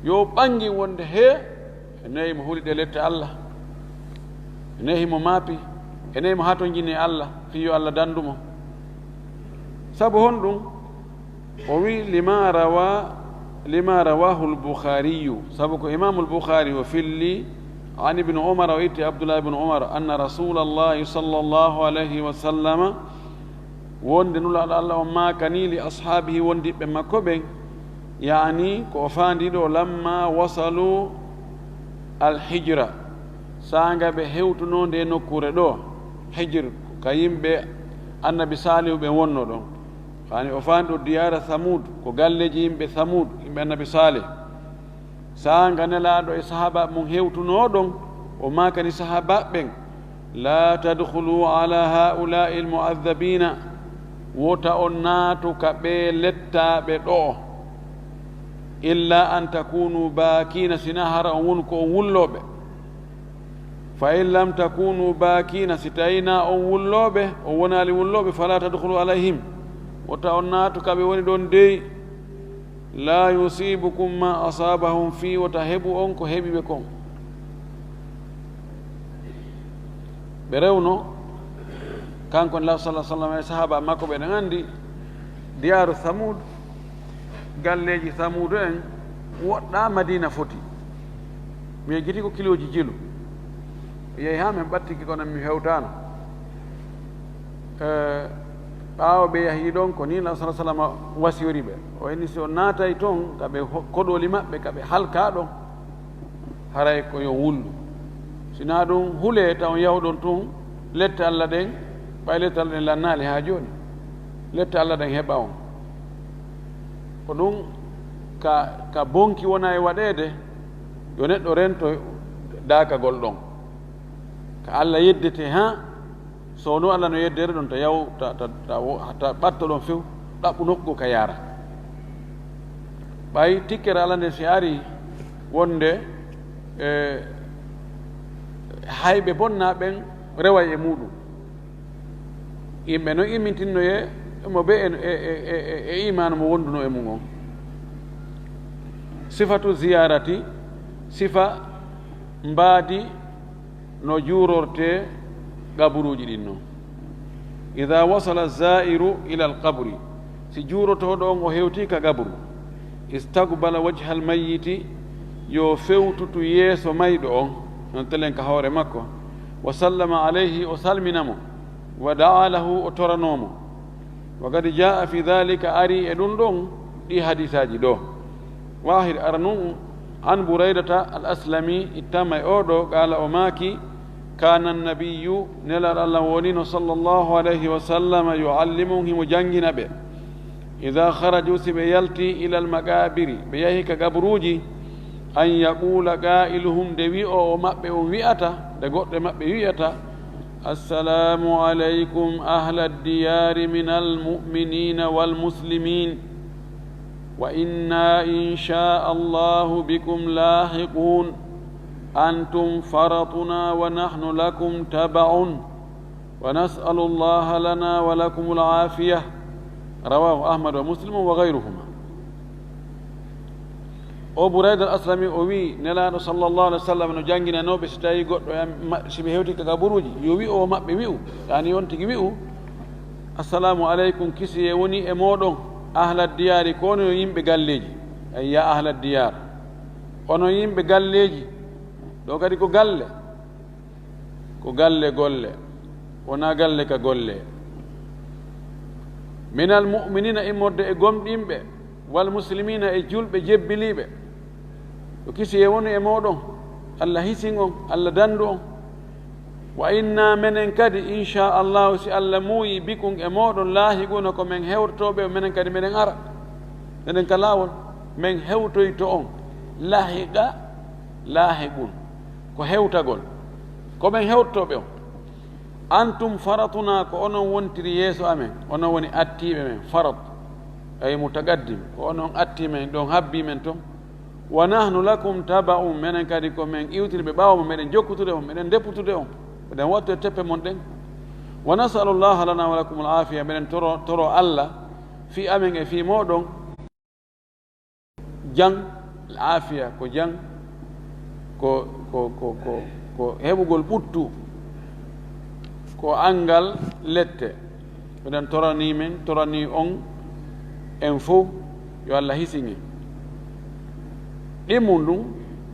Yo ɓanngin wonde hee, ene himo huli ɗe lette Allah. Ene himo maapi. Ene himo hatonjini e Allah, fii yo Allah danndu mo. Sabu honɗum? O wi, lima rawa, lima rawahu al-Bukhariyu, sabu ko Imaamu al-Bukhari o filli, an Ibnu Umar, o itti Abdullah ibnu Umar, anna Rasulallahi sallallahu alayhi wa sallama, wonde Nulaaɗo Allah on maakani li ashaabihi, wondiɓɓe makko ɓen, yaani ko o faandi ɗo, lamma wasalu al-hijra, saanga ɓe hewtunoo nde nokkuure ɗo, Hijr, ka yimɓe Annabi Saalihu ɓen wonno ɗon. Hani o faanɗo diyaara Samuud, ko galleeji yimɓe Samuud, yimɓe Annabi Saalih. Saanga Nelaaɗo e sahaaba mum hewtunoo ɗon, o maakani sahaaba ɓen, "Laa tadkhulu ala haa'ulaa'i al-mu'adhabiina, wota on naatu ka ɓee lettaaɓe ɗo'o, illa an takunu baakiina, sinaa hara on wonu ko on wullooɓe." "Fa in lam takunu baakiina, si tawii naa on wullooɓe, on wonaali wullooɓe, falaa tadkhulu alayhim, wota on naatu ka ɓe woni ɗon dey. Laa yusiibukum maa asaabahum, fii wota heɓu on ko heɓi ɓe kon." Ɓe rewno, kanko Nelaaɗo sallallaahu alayhi wa sallam e sahaaba makko ɓe, eɗen anndi diyaaru Samuud, galleeji Samuudu en woɗɗaa Madiina foti. Mi yejjiti ko kilooji jelu. Yehi haa men ɓattike, kono mi hewtaano. Eh, Ɓaawo ɓe yahi ɗon, ko nii Nulaaɗo sallallaahu alayhi wa sallam wasiyori ɓe. O inni, si on naatay ton, ka ɓe ho-, koɗooli maɓɓe, ka ɓe halkaa ɗon, haray ko yo on wullu. Si naa ɗum, hulee taw on yahuɗon tun, lette Alla ɗen, ɓay lette Alla ɗen lannaali haa jooni. Lette Alla ɗen heɓa on. Ko ɗum ka, ka bonki wona e waɗeede, yo neɗɗo rento daakagol ɗon. Ka Alla yeddete haa, so wonno Alla no yeddere ɗon, ta yaw, ta, ta, ta wo-, ta ɓatto ɗon few, ɗaɓɓu nokku ka yaara. Ɓay tikkere Alla nden si ari wonde, e, hayɓe bonnaa ɓen reway e muɗum. Yimɓe no immintinnoyee mo ɓe e, e, e, e, e iimaanu mo wonduno e mum on. Sifatu ziyaarati, sifa mbaadi no juurortee gaburuuji ɗin non. Idaa wasala zaa'iru ilal qabri, si juurotooɗo on o hewtii ka gaburu, istaqbala wajhal mayyiti, yo fewtutu yeeso mayɗo on, non telen ka hoore makko, wa sallama alayhi, o salmina mo, wa da'a lahu, o toranoo mo. Wa qad jaa'a fi dhalika, ari e ɗum ɗon ɗi hadiisaaji ɗoo. Waahid, ara nun, an Buraydata al Aslami, ittama e oo ɗoo, qaala, o maaki, kaana nabiyyu, Nelaaɗo Alla wonino, sallallahu alayhi wa sallam, yu'allimuhum, himo janngina ɓe. Idaa kharaju, si ɓe yalti, ilal maqaabiri, ɓe yahi ka gaburuuji, an yaquula qaa'iluhum, nde wi'oowo maɓɓe on wi'ata, nde goɗɗo e maɓɓe wi'ata, assalaamu alaykum ahlad diyaari minal mu'miniina wal muslimiin, wa innaa in shaa Allaahu bikum laahiquun, antum faratunaa wa nahnu lakum taba'un. Wa nas'alu Allaha lana wa lakumul aafiya. Rawahu Ahmad wa Muslim wa ghayruhuma. O Burayda al Aslami o wi'i, Nelaaɗo sallallahu alayhi wa sallam no jannginanoo ɓe, si tawii goɗɗo e ma-, si ɓe hewti ka gaburuuji, yo wi'o maɓɓe wi'u, yaani on tigi wi'u, "Assalaamu aleykum, kisiyee woni e mooɗon, ahla diyaari, ko onon yimɓe galleeji, ay, yaa ahla diyaar, onon yimɓe galleeji." Ɗo kadi ko galle. Ko galle golle, wonaa galle ka golle. Minal mu'miniina, immorde e gomɗinɓe, wal muslimiina, e julɓe jebbiliiɓe. Yo kisiyee wonu e mooɗon, Alla hisin on, Alla dandu on. Wa innaa, menen kadi, inshaa Allaahu, si Alla muuyi, bikum, e mooɗon, laahiquuna, ko men hewtotooɓe, menen kadi meɗen ara. Meɗen ka laawol, men hewtoyto on. Lahiqa, laahiqun. Ko hewtagol. Ko men hewtotooɓe on. Antum faratunaa, ko onon wontiri yeeso amen, onon woni attiiɓe men, farat, ay mutaqaddim, ko onon attii men ɗon, habbii men ton. Wa nahnu lakum taba'un, menen kadi ko men iwtirɓe ɓaawo mon, meɗen jokkutude on, meɗen depputude on, meɗen wattude teppe mon ɗen. Wa nas'alullaha lana wa lakumul aafiya, meɗen toro, toro Alla fii amen e fii mooɗon. Jam, al aafiya, ko jam, ko, ko, ko, ko, ko heɓugol ɓuttu, ko anngal lette. Miɗen toranii men, toranii on, en fow, yo Alla hisin en. Ɗimmun ɗum,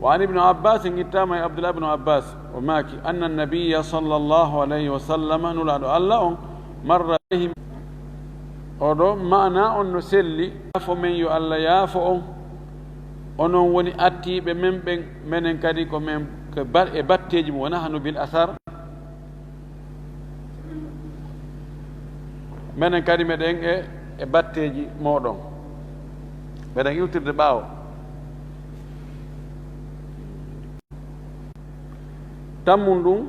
wa an Ibnu Abbas, en ittaama e Abdullah ibnu Abbas, o maaki, anna nabiyya sallallahu alayhi wa sallam, Nulaaɗo Alla on, marra alayhim. Oɗo maana on no selli, yaafo men, yo Alla yaafo on. Onon woni attiiɓe men ɓen, menen kadi ko men ko ba-, e batteeji mum, wa nahnu bil asar. Menen kadi meɗen e, e batteeji mooɗon. Meɗen iwtirde ɓaawo. Tammun ɗum,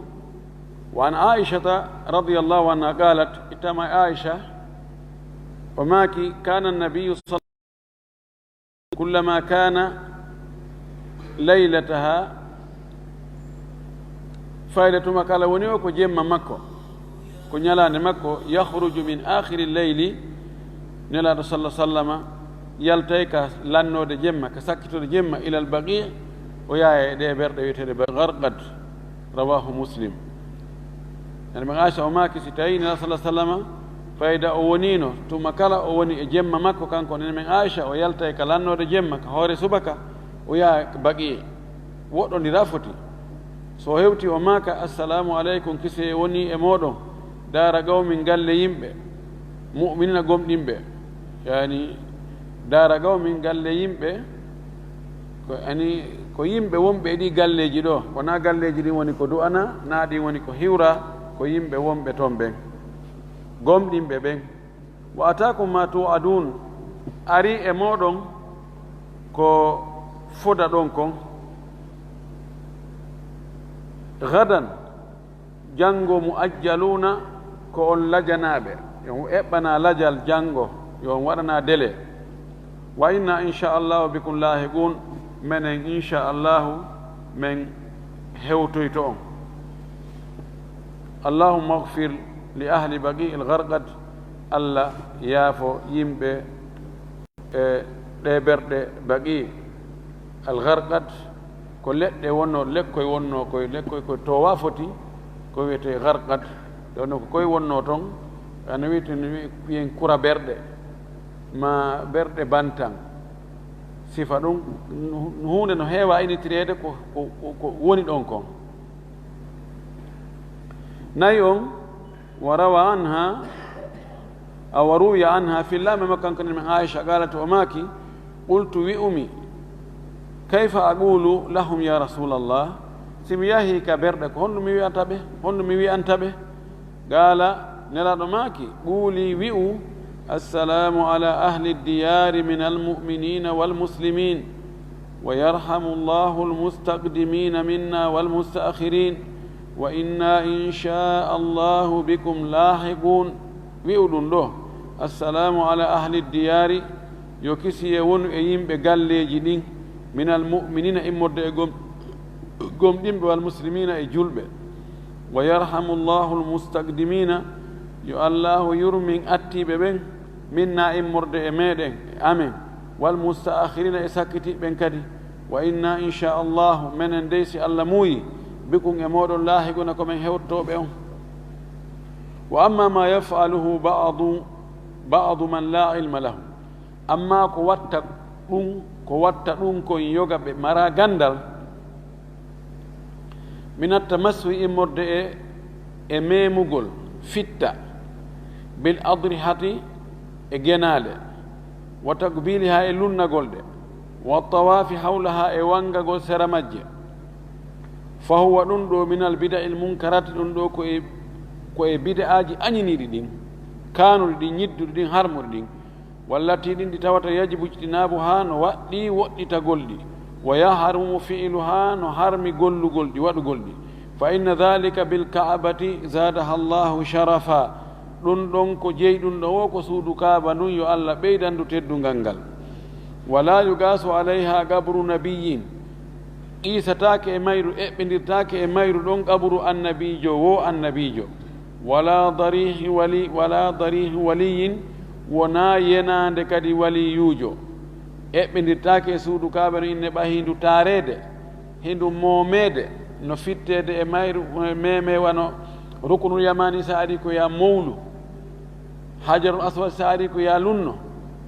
wa an Aishata radiyallahu anha qalat, ittama e Aisha, o maaki, kana nabiyyu sal-, kullama kana laylataha, fayda tuma kala woni o ko jemma makko, ko ñalaande makko, yakhruju min akhiri leyli, Nelaaɗo sallallahu sallama yaltay ka lannoode jemma, ka sakkitoode jemma, ilal baqi, o yaaya e ɗee berɗe wiyeteeɗe ba-, Garqad, rawahu Muslim. Nene men Aisha o maaki, si tawi Nelaaɗo sallallahu sallama, fayda o woniino, tuma kala o woni e jemma makko, kanko nene men Aisha, o yaltay ka lannoode jemma, ka hoore subaka, o yaha baqi, woɗɗondira foti. So hewti o maaka, "Assalaamu aleykum, kise woni e mooɗon, daara qawmin, galle yimɓe." Mu'minina gomɗinɓe, yani, daara qawmin galle yimɓe, ko, yani, ko yimɓe wonɓe e ɗi galleeji ɗo, wonaa galleeji ɗin woni ko du'ana, naa ɗin woni ko hiwra, ko yimɓe wonɓe ton ɓen, gomɗinɓe ɓen. Wa ataakum ma tu'adun, ari e mooɗon ko foda ɗon kon. Gadan, janngo, mu'ajjaluuna, ko on lajanaaɓe, yo on eɓɓana lajal janngo, yo on waɗana délai. Wa inna inchallahu bikum laahiqun, menen inchallahu men hewtoyto on. Allahumma ighfir li ahli Baqi al Gharqad, Allah yaafo yimɓe e ɗee berɗe Baqi al Gharqad, ko leɗɗe wonno, lekkoy wonno koy, lekkoy koy toowa foti, ko wiyetee Gharqad. Ɗon ko koy wonno ton, ana wiyete no wiyen kura berɗe, ma berɗe bantan. Sifa ɗum, huunde no heewa initireede ko, ko, ko, ko woni ɗon kon. Nayi on, وروى عنها، أو روي عنها في اللام مكان كان من عائشة قالت، o maaki, قلت, wi'umi, كيف أقول لهم يا رسول الله؟ Si mi yahii ka berɗe, ko honno mi wi'ata ɓe? Honno mi wi'anta ɓe? Qaala, Nelaaɗo maaki, قولي, wi'u, السلام على أهل الديار من المؤمنين والمسلمين، ويرحم الله المستقدمين منا والمستأخرين، وإنا إن شاء الله بكم لاحقون. Wi'u ɗum ɗoo, السلام على أهل الديار, yo kisiyee wonu e yimɓe galleeji ɗin, من المؤمنين, immorde e gom-, gomɗinɓe, والمسلمين, e julɓe. ويرحم الله المستقدمين, yo Allaahu yurmin attiiɓe ɓen, منا, immorde e meɗen, e amen, والمستأخرين, e sakkitiiɓe ɓen kadi. وإنا إن شاء الله, menen dey, si Alla muuyi, بكم, e mooɗon, لاحقون, ko men hewtotooɓe on. وأما ما يفعله بعض، بعض من لا علم له. Ammaa ko watta ɗum, ko watta ɗum kon yoga ɓe maraa ganndal, من التمسح, immorde e, e memugol, fitta, بالأضرحة, e genaale, وتقبيلها, e lunnagol ɗe, والطواف حولها, e wanngagol sera majje, فهو, ɗum ɗoo, من البدع المنكرات, ɗum ɗoo ko e, ko e bid'aaji añiniiɗi ɗin, kaanuɗi ɗin, ñidduɗi ɗin, harmuɗi ɗin. والتي, ɗin ɗi tawata, يجب اجتنابها, no waɗɗii woɗɗitagol ɗi, ويحرم فعلها, no harmi gollugol ɗi, waɗugol ɗi. فإن ذلك بالكعبة زادها الله شرفا. Ɗum ɗon ko jeyi ɗum ɗon woo ko suudu Kaaba ndun, yo Alla ɓeydan ndu teddungal ngal. ولا يغاث عليها قبر نبي. Qiisataake e mayru, eɓɓindirtaake e mayru ɗon qaburu annabiijo woo annabiijo. ولا ضريح ولي، ولا ضريح ولي, wonaa yenaande kadi waliyuujo. Eɓɓindirtaake e suudu Kaaba no inne ɓay hindu taareede, hindu moomeede, no fitteede e mayru, e meeme wano Rukunul Yamaani, sa ari ko yaa mowlu. Hajarul Aswad, sa ari ko yaa lunno.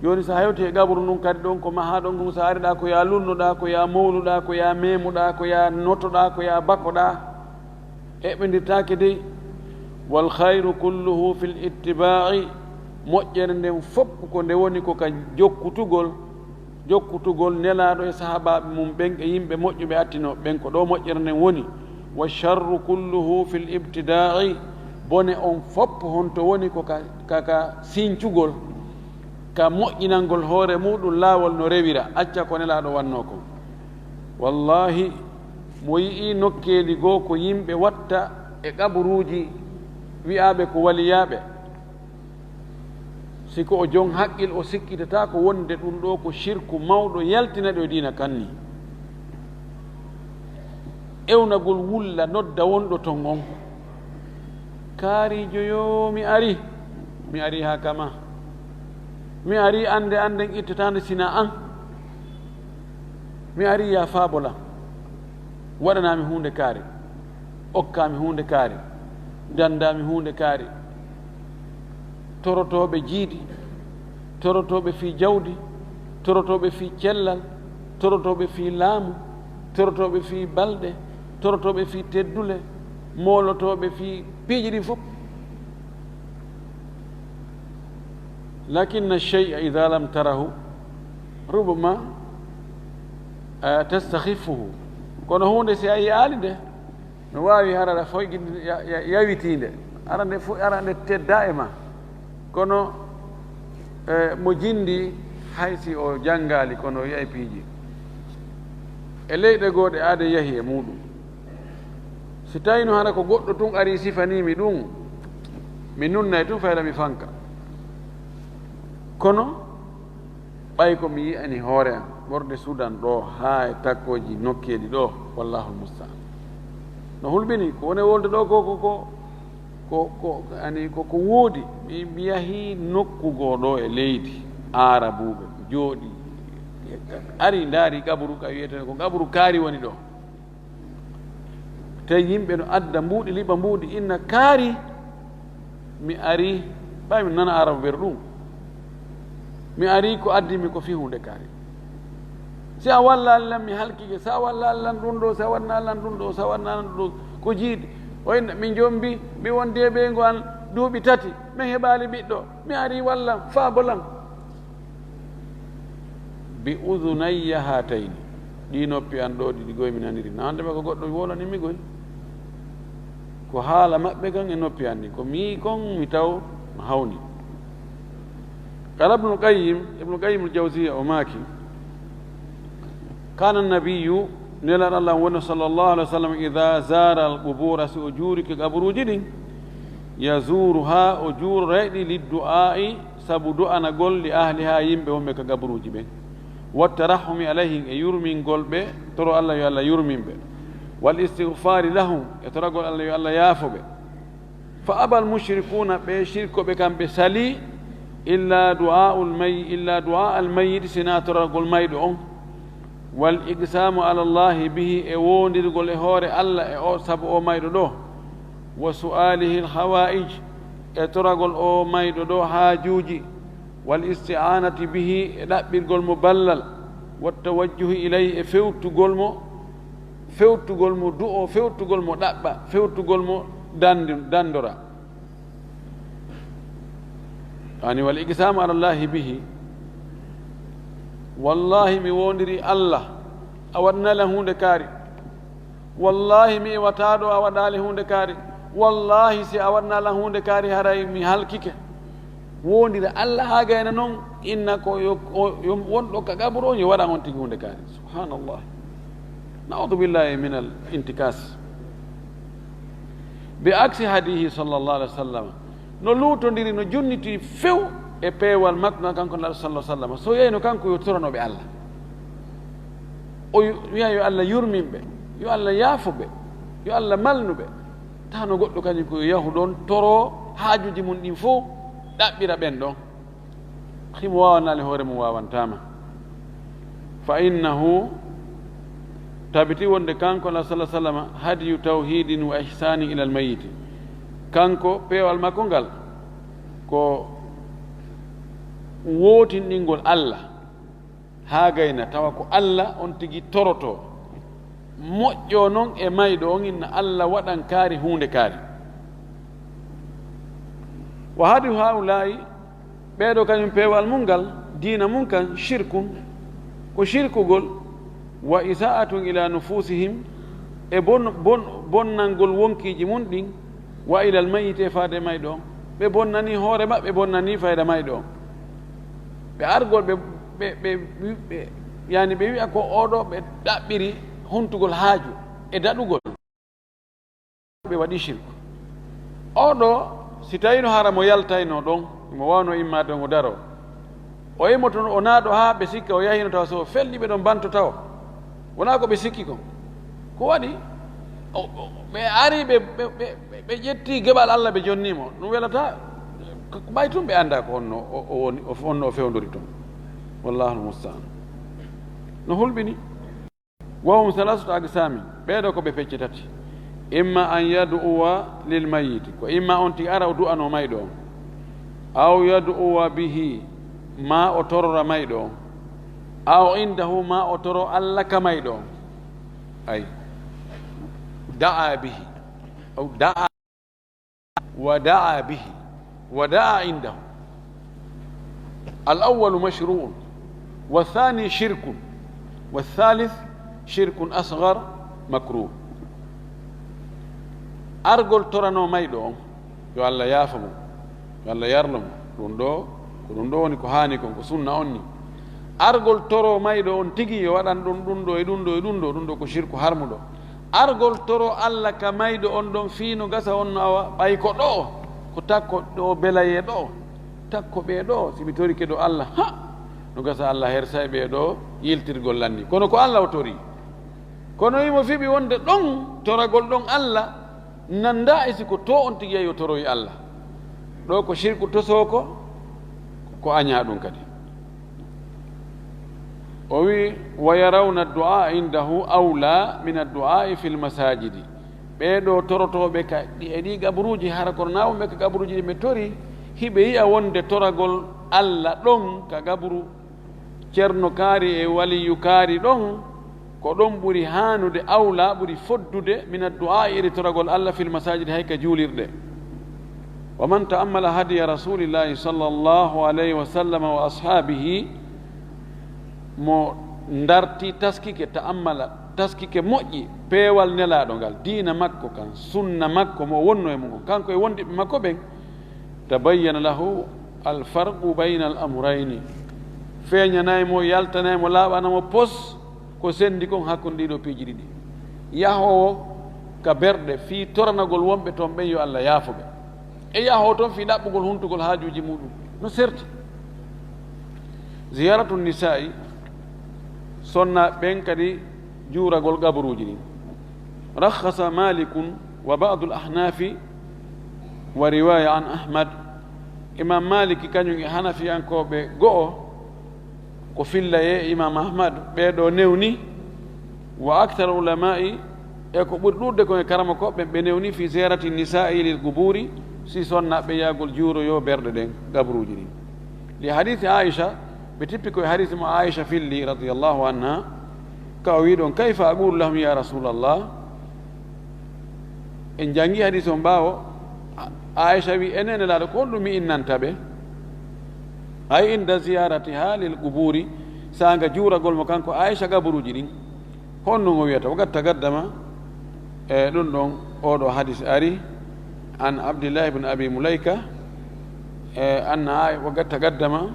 Jooni, sa hewti e qaburu ndun kadi, ɗon ko mahaa ɗon ngun, sa ari ɗaa ko yaa lunnoɗaa, ko yaa mowluɗaa, ko yaa meemuɗaa, ko yaa notoɗaa, ko yaa bakoɗaa, eɓɓindirtaake dey. والخير كله في الاتباع, moƴƴere nden fof ko nde woni ko ka jokkutugol, jokkutugol Nelaaɗo e sahaabaaɓe mum ɓen e yimɓe moƴƴuɓe attinooɓe ɓen, ko ɗo moƴƴere nden woni. والشر كله في الابتداع, bone on fof honto woni? Ko ka, ka, ka sincugol, ka moƴƴinangol hoore muɗum laawol no rewira, acca ko Nelaaɗo wannoo kon. Wallaahi, mo yi'ii nokkeeli goo ko yimɓe watta e qaburuuji wi'aaɓe ko waliyaaɓe, si ko o jon haqqil, o sikkitataako wonde ɗum ɗoo ko shirku mawɗo yaltinaɗo e diina kan nii. Ewnagol wulla nodda wonɗo ton on. Kaariijo, yoo, mi arii. Mi arii haa kama. Mi arii, annde, annden ittataande sinaa an. Mi arii, yaa faabo lan. Waɗanaa mi huunde kaari. Okkaa mi huunde kaari. Danndaa mi huunde kaari. Torotooɓe jiidi, torotooɓe fii jawdi, torotooɓe fii cellal, torotooɓe fii laamu, torotooɓe fii balɗe, torotooɓe fii teddule, moolotooɓe fii piiji ɗin fof. Lakinna shay'a idha lam tarahu rubama, eh, tastakhifuhu. Kono huunde, si a yiyaali nde, no waawi hara aɗa foygi-, ya-, ya-, yawitiinde, ara nde fo-, ara nde tedda e ma. Kono, eh, mo jindi, hay si o janngaali, kono o yi'ay piiji. E leyɗe goo ɗe aade yahi e muuɗum. Si tawino hara ko goɗɗo tun ari sifanii mi ɗum, mi nunnay tun fayda mi fanka. Kono ɓay ko mi yi'ani hoore am, ɓorde Sudan ɗoo haa e takkooji nokkeeli ɗoo, wallahul musta'an. No hulɓini, ko woni wolde ɗoo ko, ko, ko, ko, ko, ani, ko, ko woodi. Mi, mi yahii nokku goo ɗoo e leydi, Aarabuuɓe jooɗii, ari ndaari qaburu ka wiyetee ko qaburu Kaari woni ɗoo. Tawi yimɓe no adda mbuuɗi, liɓa mbuuɗi, inna Kaari. Mi ari, ɓay mi nana Aarabuuɓe ɗum. Mi ari ko addi mi ko fii huunde Kaari. Si a wallaali lan, mi halkike. Si a wallaali lan ɗum ɗoo, si a waɗnaali lan ɗum ɗoo, si a waɗnaali lan ɗum ɗoo, ko jiiɗi. O inna, mi jombi, mi wondi e ɓeyngu an duuɓi tati, mi heɓaali ɓiɗɗo. Mi ari wallan, faabo lan. Bi udhunayya hatayni, ɗii noppi an ɗoo ɗiɗi goy mi naniri. Na hande ma ko goɗɗo wolani mi goy. Ko haala maɓɓe kan e noppi an ɗin. Ko mi kon mi taw no hawni. Qala Ibnul Qayyim, Ibnu Qayyim al-Jawziyya o maaki, kana nabiyyu, Nelaaɗo Allah woni sallallahu alaihi wasallam, idha zara al-qubura, si o juurike qaburuuji ɗin, yazuruha, o juuroray ɗi, liddu'a'i, sabu du'anagol, li ahliha, yimɓe wonɓe ka qaburuuji ɓen, wattarahhumi alayhim, e yurmingol ɓe, toro Allah yo Allah yurmin ɓe, wal istighfari lahum, e toragol Allah yo Allah yaafo ɓe. Fa abal mushrikuuna, ɓe shirkooɓe kamɓe salii, illa du'aa'ul may-, illa du'aa'al mayyiti, sinaa toragol mayɗo on, wal iqsaamu ala Allaahi bihi, e woondirgol e hoore Alla e o, sabu o mayɗo ɗoo, wa su'aalihil hawaa'ij, e toragol o mayɗo ɗoo haajuuji, wal isti'aanati bihi, e ɗaɓɓirgol mo ballal, wat tawajjuhi ilayhi, e fewtugol mo, fewtugol mo du'oo, fewtugol mo ɗaɓɓa, fewtugol mo dandi-, dandora. Ani wal iqsaamu ala Allaahi bihi. Wallaahi, mi woondiri Alla, a waɗnaali lan huunde kaari. Wallaahi, mi iwataa ɗoo, a waɗaali huunde kaari. Wallaahi, si a waɗnaali lan huunde kaari, haray mi halkike. Woondira Alla haa gayna non, inna ko yo, o, yo wonɗo ka qaburu on, yo waɗan on tigi huunde kaari. Subhanallah. Na'udhu billahi min al intikas. Bi aksi hadihi sallallahu alaihi wasallam. No luutondiri, no jonniti few e peewal makko ngal, kanko Nelaaɗo sallallahu alaihi wasallam. So yeyno kanko yo toranoɓe Alla. O yu-, wi'a yo Alla yurmin ɓe, yo Alla yaafo ɓe, yo Alla malnu ɓe. Tawno goɗɗo kañum ko yo yahu ɗon toro haajuuji mun ɗin fow, ɗaɓɓira ɓen ɗon. Himo waawanaali hoore mum, waawantaama. Fa innahu, tabiti wonde kanko Nelaaɗo sallallahu alaihi wasallam, hadiyu tawhidin wa ihsanin ilal mayyiti. Kanko peewal makko ngal ko wootinɗingol Alla. Haa gayna tawa ko Alla on tigi torotoo. Moƴƴo non e mayɗo on, inna Alla waɗan kaari huunde kaari. Wa hadiyu haulaa'i, ɓee ɗoo kañum peewal mun ngal, diina mun kan, shirkun, ko shirkugol, wa isaa'atun ila nufusihim, e bon-, bon-, bonnangol wonkiiji mun ɗin, wa ilal mayyiti, e faade mayɗo on. Ɓe bonnanii hoore maɓɓe, ɓe bonnanii fayda mayɗo on. Ɓe argol, ɓe, ɓe, ɓe, ɓe, yani ɓe wi'a ko oo ɗoo ɓe ɗaɓɓiri huntugol haaju e daɗugol. Ɓe waɗi shirku. Oo ɗoo, si tawino hara mo yaltayno ɗon, mo wawno immaade on o daro. O imoto, o naado haa ɓe sikka o yahino tawa so o felli ɓe ɗon banto tawa. Wonaa ko ɓe sikki kon. Ko waɗi? O, o, ɓe ari, ɓe, ɓe, ɓe, ɓe, ɓe ƴetti geɓal Alla, ɓe jonni mo. Ɗum welataa. Ko ɓay tun ɓe anndaa ko honno o, o woni, o, honno o fewndori ton. Wallaahu musta'an. No hulɓini. Wa hum salasatu aqsaamin. Ɓee ɗoo ko ɓe pecce tati. Imma an yad'uwa lil mayyiti. Ko imma on tigi ara o du'anoo mayɗo on. Aw yad'uwa bihi. Maa o torora mayɗo on. Aw indahu, maa o toro Alla ka mayɗo on. Ay. Da'a bihi. Aw da'a. Wa da'a bihi. Wa da'a indahu. Al awwalu mashru'un, wa thani shirkun, wa thalith shirkun asghar makruh. Argol torano mayɗo on, yo Allah yaafo mo, yo Allah yarlo mo, ɗum ɗo, ko ɗum ɗo woni ko haani kon, ko sunna on ni. Argol toro mayɗo on tigi yo waɗan ɗum, ɗum ɗo e ɗum ɗo e ɗum ɗo, ɗum ɗo ko shirku harmuɗo. Argol toro Allah ka mayɗo on ɗon fii no gasa on no awa ɓay ko ɗo, ko takko ɗo belaye ɗo, takko ɓe ɗo, si mi torike ɗo Allah, ha, no gasa Allah hersa e ɓe ɗo yiltirgol lanni. Kono ko Allah o tori. Kono imo fiɓi wonde ɗon toragol ɗon Allah nanda e si ko to on tigi yahi o toroyi Allah. Ɗo ko shirku tosoo ko, ko añaa ɗum kadi. O wi, "Wa yarawna addu'a indahu awla min addu'a fil masajidi." Ɓee ɗo torotooɓe ka ɗi, e ɗi gaburuuji, hara kono naa wonɓe ka gaburuuji ɗi ɓe tori, hiɓe yi'a wonde toragol Allah ɗon ka gaburu Ceerno kaari e waliyu kaari ɗon, ko ɗon ɓuri haanude awla, ɓuri foddude min addu'a e toragol Allah fil masajidi hay ka juulirɗe. Wa man ta'ammala hadiya rasulillahi sallallahu alayhi wa sallam wa ashabihi, mo ndarti taskike ta'ammala, taskike moƴƴi, peewal nelaaɗo ngal, diina makko kan, sunna makko mo wonno e mum on, kanko e wondiɓe makko ɓen, tabayyana lahu alfarqu bayna al amrayni, feeñanay mo, yaltanay mo, laaɓana mo pos ko sendi kon hakkunde ɗiɗo piiji ɗiɗi. Yahoowo ka berɗe fii toranagol wonɓe ton ɓen yo Allah yaafo ɓe, e yahoo ton fii ɗaɓɓugol huntugol haajuuji muɗum no serti. Ziyaratu nisa'i, sonna ɓen kadi juuragol gaburuuji ɗin. Rakhasa Malikun wa ba'dul Ahnafi wa riwaya an Ahmad. Imam Maliki kañum e Hanafiyankooɓe go'o ko fillaye, Imam Ahmad, ɓee ɗo newni, wa akthar ulama'i, e ko ɓuri ɗuuɗde kon e karamokooɓe ɓe newni fi ziyarati nisa'i lil quburi, si sonnaaɓe yaagol juuroyo berɗe ɗen, gaburuuji ɗin. Li hadisi Aisha, ɓe tippi ko e hadisi mo Aisha filli radiyallahu anha, ka o wi ɗon, "Kayfa aqulu lahum ya Rasulallah?" En jangi hadisi on ɓaawo, A-, Aisha wi, "Enen Nelaaɗo, ko honɗum mi innanta ɓe?" Ay inda ziyaratiha lil quburi, saanga juuragol mo kanko Aisha gaburuuji ɗin. Honɗum o wiyata? Wa qad taqaddama, e ɗum ɗon, oɗo hadis ari, an Abdillah ibn Abi Mulaika, e anna Ai-, wa qad taqaddama,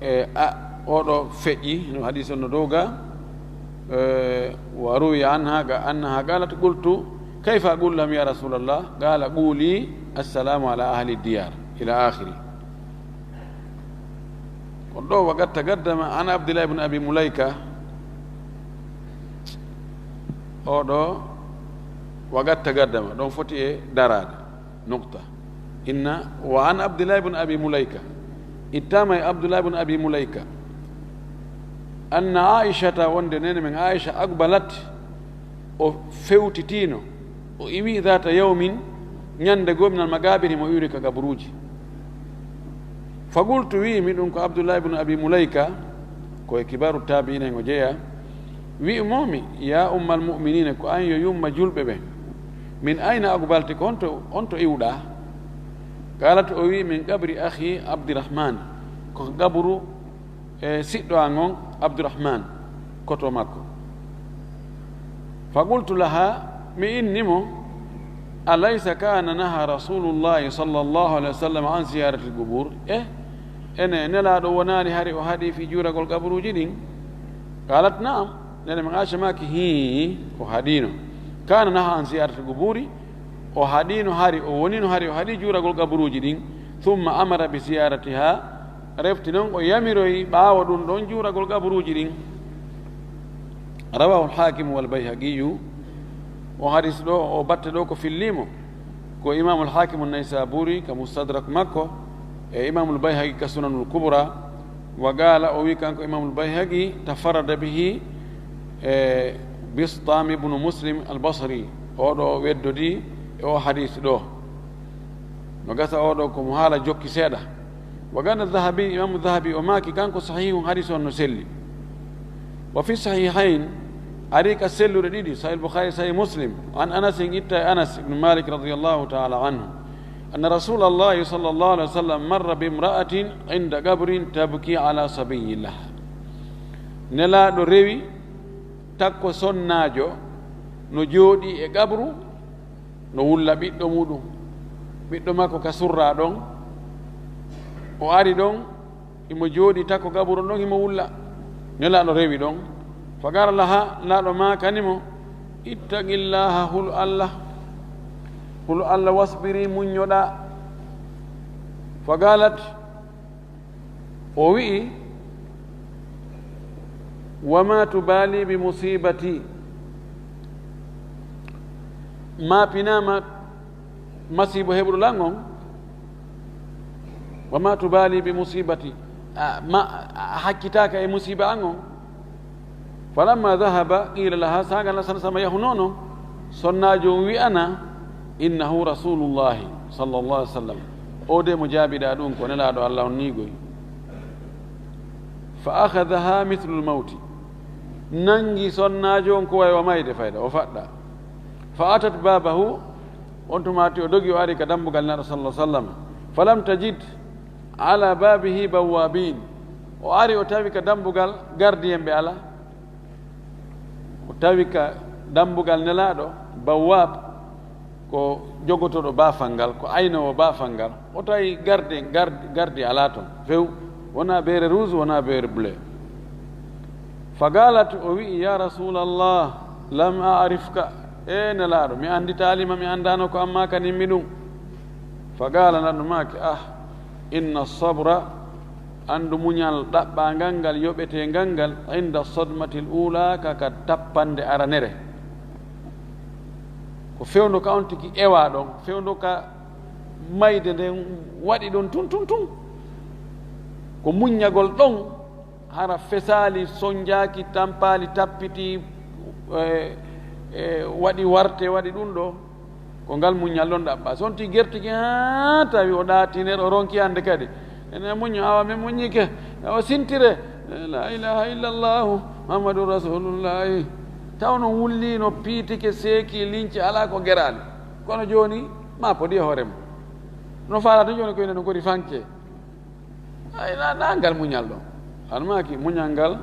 e a-, oɗo feƴƴi, no hadis on no dow ga, e wa ruwiya anha ga, annaha qalat, qultu, "Kayfa aqulu lahum ya Rasulallah?" Qala, "Quli, assalamu ala ahli diyar," ila akhiri. Ko ɗo wa qad taqaddama an Abdillah ibn Abi Mulaika, oɗo wa qad taqaddama, ɗon foti e daraade, nukta. Inna wa an Abdillah ibn Abi Mulaika, ittama e Abdullah ibn Abi Mulaika, anna Aishata, wonde nene men Aisha, aqbalat, o fewtitiino, o iwi, dhata yawmin, ñande goo, minal maqabiri, mo iwri ka gaburuuji. Fa qultu, wi'imi, ɗum ko Abdullah ibn Abi Mulaika, ko e kibaru tabi'ina en o jeyaa, wi'umomi, "Ya ummal mu'minina, ko an yo yumma julɓe ɓe, min ayna aqbalti, ko honto, honto iwɗaa?" Qalat, o wi, "Min qabri akhi Abdirahman, ko gaburu e siɗɗo an on Abdurahman, koto makko." Fa qultu laha, mi inni mo, "Alaysa kana naha Rasulullahi sallallahu alayhi wa sallam an ziyarati al-qubur?" E, ene, Nelaaɗo wonaali hari o haɗi fii juuragol gaburuuji ɗin? Qalat, "Na'am." Nene men Aisha maaki, "Hii, o haɗiino. Kana naha an ziyarati al-quburi." O haɗiino hari, o woniino hari, o haɗi juuragol gaburuuji ɗin. Thumma amara bi ziyaratiha, refti non o yamiroyi ɓaawo ɗum ɗon juuragol gaburuuji ɗin. Rawahu al-Hakim wal Bayhaqiyu. O hadis ɗo, o batte ɗo ko fillimo ko Imamul Hakimu Naysaburi ka Mustadrak makko, e Imamul Bayhaqi ka Sunanul Kubra. Wa qala, o wi kanko Imamul Bayhaqi, tafarrada bihi, e, Bistam ibnu Muslim al-Basri, oɗo weddodi e o hadis ɗo. No gasa oɗo ko mo haala jokki seeɗa. Wa qala Dhahabi, Imamu Dhahabi o maaki kanko, sahihun, hadis on no selli. Wa fi sahihayn, ari ka selluɗe ɗiɗi, Sahih Bukhari, Sahih Muslim, an Anas, itta e Anas ibn Malik radiyallahu ta'ala anhu. أن رسول الله صلى الله عليه وسلم مر بامرأة عند قبر تبكي على صبي لها. Nelaaɗo rewi takko sonnaajo no jooɗii e qabru, no wulla ɓiɗɗo muɗum. Ɓiɗɗo makko ka surraa ɗon, o ari ɗon, imo jooɗii takko qabru ɗon, imo wulla. Nelaaɗo rewi ɗon. فقال لها, Nelaaɗo maakani mo, اتق الله, hulu Allah. Hulu Allah, واصبري, muññoɗaa. فقالت, o wi'i, وما تبالي بمصيبتي. Ma pinaama masiibo heɓuɗo lan on. وما تبالي بمصيبتي. A, ma, a hakkitaaka e musiiba an on. فلما ذهب قيل لها, saaga Nelaaɗo صلى الله عليه وسلم yahunoo non, sonnaajo on wi'ana, إنه رسول الله صلى الله عليه وسلم. O de mo jaabiɗaa ɗum ko Nelaaɗo Allah on nii goy. فأخذها مثل الموت. Nangi sonnaajo on ko way wa mayde fayda, o faɗɗa. فأتت بابه, on tuma ti o dogi o ari ka dambugal Nelaaɗo صلى الله عليه وسلم. فلم تجد على بابه بوابين. O ari o tawi ka dambugal gardiyen ɓe alaa. O tawi ka dambugal Nelaaɗo, bawwaab, ko jogotooɗo baafal ngal, ko aynoowo baafal ngal. O tawi garde, garde, gardi alaa ton few, wonaa beere rouge, wonaa beere bleu. فقالت, o wi'i, يا رسول الله لم أعرفك. E Nelaaɗo, mi annditaali ma, mi anndaano ko an maakanin mi ɗum. فقال, Nelaaɗo maaki, ah, إن الصبر, anndu muñal ɗaɓɓaangal ngal, yoɓeteengal ngal, عند الصدمة الأولى, ka, ka tappande aranere. Ko fewndo ka on tigi ewaa ɗon, fewndo ka mayde nden waɗi ɗon tun, tun, tun. Ko muññagol ɗon, hara fesaali, sonjaaki, tampaali, tappitii, e, e, waɗi warte, waɗi ɗum ɗo. Ko ngal muññal ɗon ɗaɓɓaa. So on tii gertike haa tawi o ɗaatiner, o ronki hannde kadi. Ene muñño, awa min muññike. Awa sintire. La ilaha illallahu Muhammadu Rasulullahi. Taw no wulliino, piitike, seeki, linci, alaa ko geraali. Kono jooni, ma podi e hoore mum. No faalata jooni ko ene no gori fanke. Ay, na, na ngal muñal ɗon. An maaki muñal ngal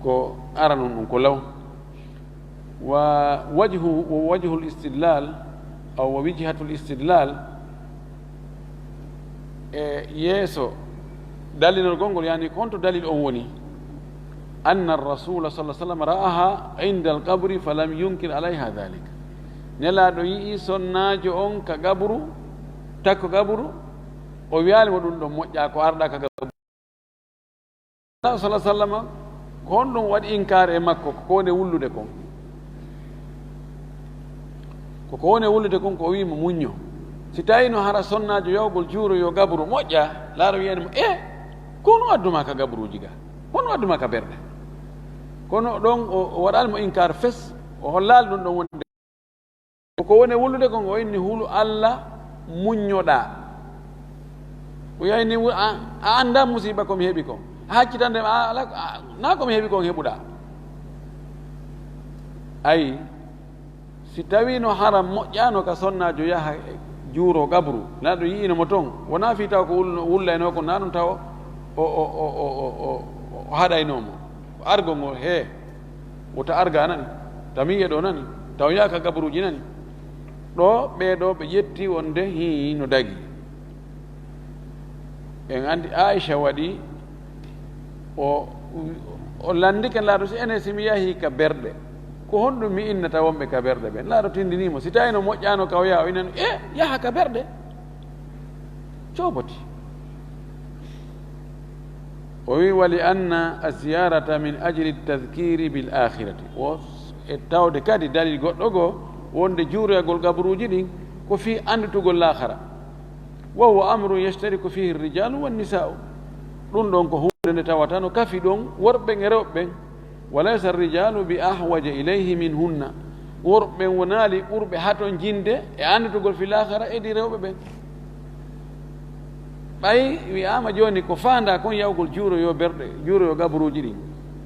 ko aranun ɗum ko law. Wa wajhu, wa wajhul istidlal, aw wa wijhatul istidlal, e yeeso dallinol gongol, yani ko honto dalil on woni? Anna ar-rasula sallallahu alaihi wasallam ra'aha inda al-qabri falam yunkir alaiha dhalik. Nelaaɗo yi'i sonnaajo on ka gabru, takko gabru, o wiyaali mo ɗum ɗon moƴƴa ko arɗa ka gabru. Sallallahu alaihi wasallam, ko honɗum waɗi inkaar e makko, ko woni wullude kon? Ko ko woni wullude kon, ko o wi'i mo muñño. Si tawi no hara sonnaajo yawgol juuro yo gabru moƴƴa, laaro wiyani mo, e, ko honɗum addu ma ka gabruuji ga? Ko honɗum addu ma ka berɗe? Kono ɗon o, o waɗaali mo inkaar fes, o hollaali ɗum ɗon wonde ko ko woni wullude kon, o inni hulu Alla muññoɗaa. O yahi ni wu-, a, a anndaa musiiba ko mi heɓi kon. A haccitande ma, a, ala, a, naa ko mi heɓi kon heɓuɗaa. Ayi, si tawii no haram moƴƴaano ka sonnaajo yaha e juuro gabru, naa ɗum yi'ino mo ton, wonaa fii taw ko wul-, wullaynoo kon, naa ɗum taw o, o, o haɗaynoo mo. Ko argo ngo, hee, wota arga nani, tamiye ɗo nani, taw yaaka gabruuji nani. Ɗo, ɓee ɗo ɓe ƴetti wonde hii no dagi. En anndi Aisha waɗi, o, o lanndike laaɗo si enen si mi yahii ka berɗe, ko honɗum mi innata wonɓe ka berɗe ɓen? Laaɗo tindinii mo, si tawii no moƴƴaano ka o yaha, o innano, e, yaha ka berɗe. Cooboti. O wi, "Wa li anna az-ziyarata min ajli tadhkiri bil akhirati." O e tawde kadi dalil goɗɗo goo wonde juuroyagol gaburuuji ɗin ko fii annditugol laakhara. Wa huwa amrun yashtariku fihi ar-rijalu wan-nisa'u. Ɗum ɗon ko huunde nde tawata no kafi ɗon worɓe ɓen e rewɓe ɓen. "Wa laysa ar-rijalu bi ahwaja ilayhi minhunna." Worɓe ɓen wonaali ɓurɓe hatonjinde e annditugol fii laakhara e ɗi rewɓe ɓen. Ɓay wi'aama jooni ko faandaa kon yahugol juuroyoo berɗe, juuroyoo gaburuuji ɗin.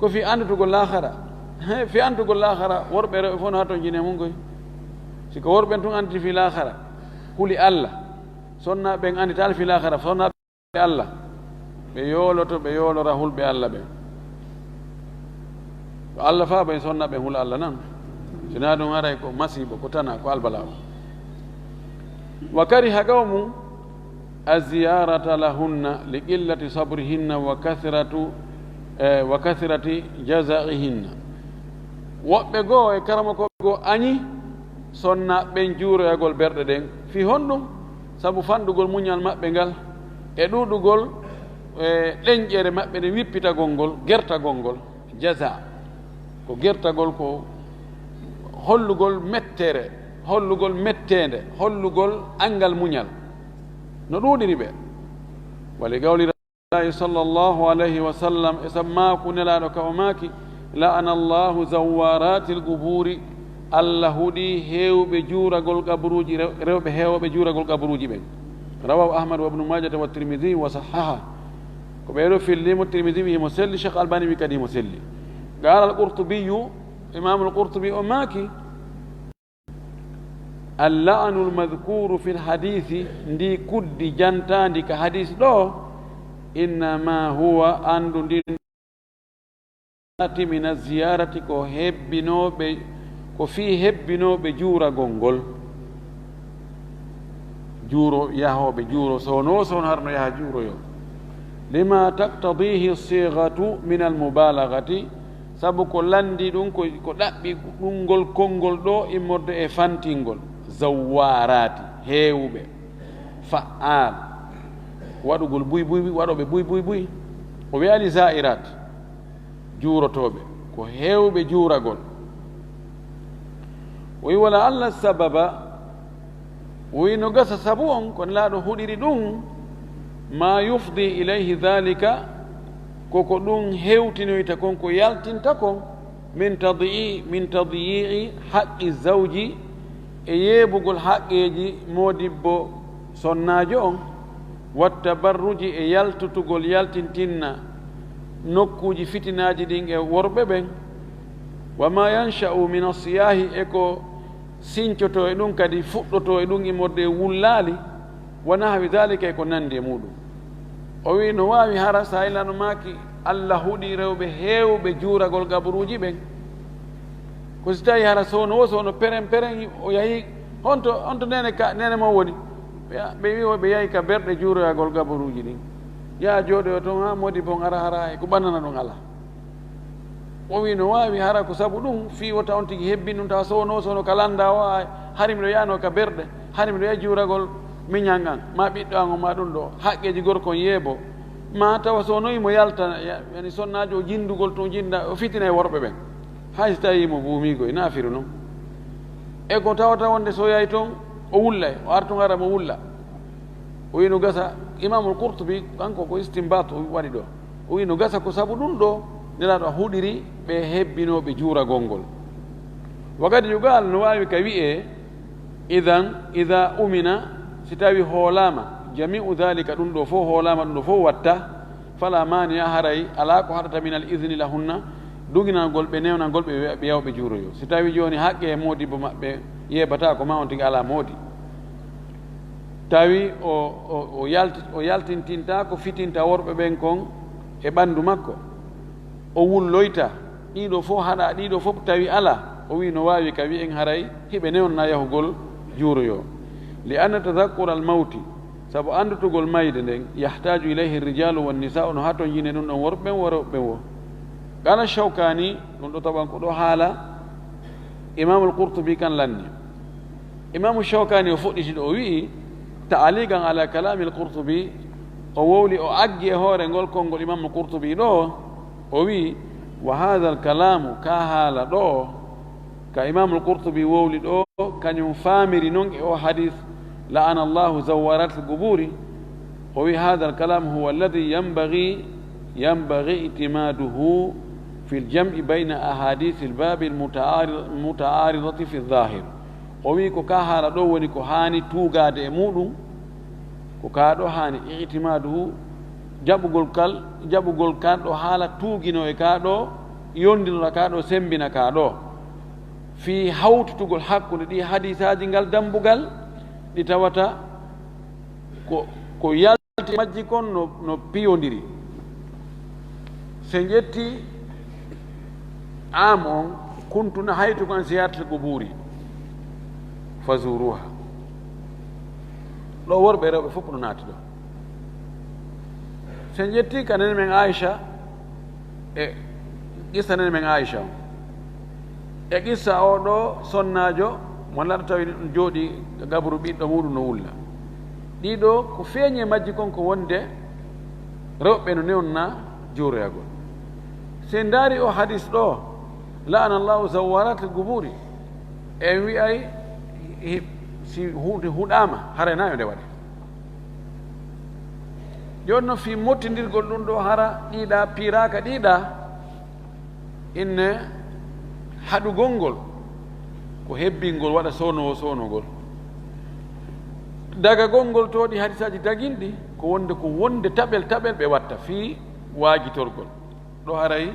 Ko fii annditugol laakhara. He, fii annditugol laakhara, worɓe e rewɓe fof no hatonjini e mum koy. Si ko worɓe ɓen tun annditi fii laakhara, huli Alla. Sonnaaɓe ɓen annditaali fii laakhara, sonnaaɓe Allah, ɓe yooloto, ɓe yoolora hulɓe Allah ɓen. Ko Allah fa ɓen sonnaaɓe ɓen hula Allah nan. Si naa ɗum haray ko masiibo, ko tana, ko albalaawo. Wa kariha qawmun az-ziyarata lahunna li qillati sabrihinna wa kathratu, eh, wa kathrati jaza'ihinna. Woɓɓe goo e karamokooɓe goo añi sonnaaɓe ɓen juuroyagol berɗe ɗen. Fii honɗum? Sabu fanɗugol muñal maɓɓe ngal e ɗuuɗugol, eh, ɗenƴere maɓɓe nden, wippitagol ngol, gertagol ngol. Jaza, ko gertagol, ko hollugol mettere, hollugol metteende, hollugol anngal muñal. No ɗuuɗiri ɓe. Wa li qawli Rasulillahi sallallahu alayhi wa sallam, e sammaaku Nelaaɗo ka o maaki, "La'ana Allahu zawwaratil quburi." Allah huɗi heewɓe juuragol qaburuuji, rew-, rewɓe heewɓe juuragol qaburuuji ɓen. Rawahu Ahmad wa Ibnu Maajata wa Tirmidhi wa sahhaha. Ko ɓee ɗoo fillii mo, Tirmidhi wi'i himo selli, Sheikh Albani wi'i kadi himo selli. Qaala al-Qurtubiyu, Imaamul Qurtubi o maaki, "Al-la'nu al-madhkuru fil hadisi," ndi kuddi jantaandi ka hadis ɗoo, "innama huwa," anndu ndin, "ati mina ziyarati," ko hebbinooɓe, ko fii hebbinooɓe juuragol ngol. Juuro, yahooɓe juuro, soono, soono har no yaha juuroyo. "Lima taqtadihi sighatu min al-mubalaghati," sabu ko lanndi ɗum, ko, ko ɗaɓɓi ɗum ngol konngol ɗoo immorde e fantingol. Zawwarati, heewɓe. Fa'al, waɗugol buy, buy, buy, waɗooɓe buy, buy, buy. O wi'aali za'irat, juurotooɓe, ko heewɓe juuragol. O wi'i, "Wala alla sababa," o wi'i, "No gasa sabu on, ko Nelaaɗo huɗiri ɗum, ma yufdi ilayhi dhalika, ko ko ɗum hewtinoyta kon, ko yaltinta kon, min tadyi-, min tadyi'i haqqi zawji, e yeebugol haqqeeji moodibbo sonnaajo on, wa tabarruji, e yaltutugol, yaltintinna nokkuuji fitinaaji ɗin e worɓe ɓen, wa ma yansha'u min asiyahi, e ko sincotoo e ɗum, kadi fuɗɗotoo e ɗum immorde e wullaali, wa nahwi dhalika, e ko nanndi e muɗum." O wi'i, no waawi hara Saa'ilaano maaki, Alla huɗi rewɓe heewɓe juuragol gaburuuji ɓen. Ko si tawi hara soono o soono peren peren, o yahi, honto, honto neene ka, neene mo woni? Ɓe, ɓe wi'i, ɓe yahi ka berɗe juuroyagol gaburuuji ɗin. Yaa jooɗoyo ton haa moodi bon ara hara e ko ɓannana ɗum alaa. O wi'i no waawi hara ko sabu ɗum, fii wota on tigi hebbin ɗum, tawa soono, soono ka lannda o, a, hari miɗo yaano ka berɗe, hari miɗo yaha juuragol miñan an, ma ɓiɗɗo an o, ma ɗum ɗo, haqqeeji gorko on yeebo, ma tawa soono imo yalta, ya-, yani sonnaajo o jinndugol tun jinnda, o fitina e worɓe ɓen. Hay si tawi mo buumiigo, e naafiru non. E ko tawata wonde so yahi ton, o wullay, o artu hara mo wulla. O wi'i no gasa, Imaamul Qurtubi, kanko ko istinbaat o waɗi ɗo. O wi'i no gasa ko sabu ɗum ɗo, Nelaaɗo a huɗiri ɓe hebbinooɓe juuragol ngol. Wa qad yuqaal, no waawi ka wi'ee, idan, ida umina, si tawi hoolaama, jami'u dhalika, ɗum ɗo fof hoolaama, ɗum ɗo fof watta, fala maani'a, haray alaa ko haɗata, minal idni lahunna, duginangol ɓe, newnangol ɓe, ɓe yaha ɓe juuroyo. Si tawi jooni haqqe e moodibbo maɓɓe yeebata ko ma on tigi alaa moodi. Tawi o, o, o yalti-, o yaltintintaa ko fitinta worɓe ɓen kon e ɓanndu makko. O wulloyta, ɗiɗo fof haɗa, ɗiɗo fof tawi alaa. O wi'i no waawi ka wi'en haray hiɓe newna yahugol juuroyo. Li anna tadhakkura al mawti, sabu anndutugol mayde nden, yahtaaju ilayhi rijalu wan nisaa'u, no hatonjine ɗum ɗon worɓe ɓen, worɓe ɓen wo. Qala Shawkani, ɗum ɗo taɓan ko ɗo haala Imaamul Qurtubi kan lanni. Imaamu Shawkani o fuɗɗiti ɗo, o wi'i, ta'aliqan ala kalamil Qurtubi, o wowli, o aggi e hoore ngol konngol Imaamu Qurtubi ɗo, o wi'i, wa hadha al kalamu, ka haala ɗo, ka Imaamul Qurtubi wowli ɗo, kañum faamiri non e o hadis, la'ana Allahu zawwaratil quburi. O wi'i, hadha al kalamu huwa alladhi yanbaghi, yanbaghi i'timaduhu fi al jam'i bayna ahadith al babi al muta'ari-, muta'aridati fi al zahir. O wi'i ko ka haala ɗo woni ko haani tuugaade e muɗum, ko ka ɗo haani i'timaduhu, jaɓugol kal, jaɓugol kan ɗo haala tuuginoo e ka ɗo, yondinora ka ɗo, sembina ka ɗo. Fii hawtutugol hakkunde ɗi hadisaaji ngal dambugal, ɗi tawata ko, ko yalti majji kon no, no piyondiri. Se ƴetti am on, kuntuna haytu kan ziyaratil quburi, fazuruha. Ɗo worɓe e rewɓe fof no naati ɗo. Se ƴetti ka nene men Aisha, e qissa nene men Aisha on. E qissa o ɗo sonnaajo mo laɗa tawi ɗum jooɗi gaburu ɓiɗɗo muɗum no wulla. Ɗiɗo ko feeñi e majji kon ko wonde rewɓe no newna juuroyagol. Se ndaari o hadis ɗo, la'ana Allahu zawwaratil quburi, en wi'ay hi-, si huunde huɗaama, haray na yo nde waɗe. Jooni noon fii mottindirgol ɗum ɗo, hara ɗiɗa piiraaka ɗiɗa, inne haɗugol ngol ko hebbingol waɗa soono o soonogol. Dagagol ngol to ɗi hadisaaji daginɗi ko wonde, ko wonde taɓel taɓel ɓe watta fii waajitorgol. Ɗo haray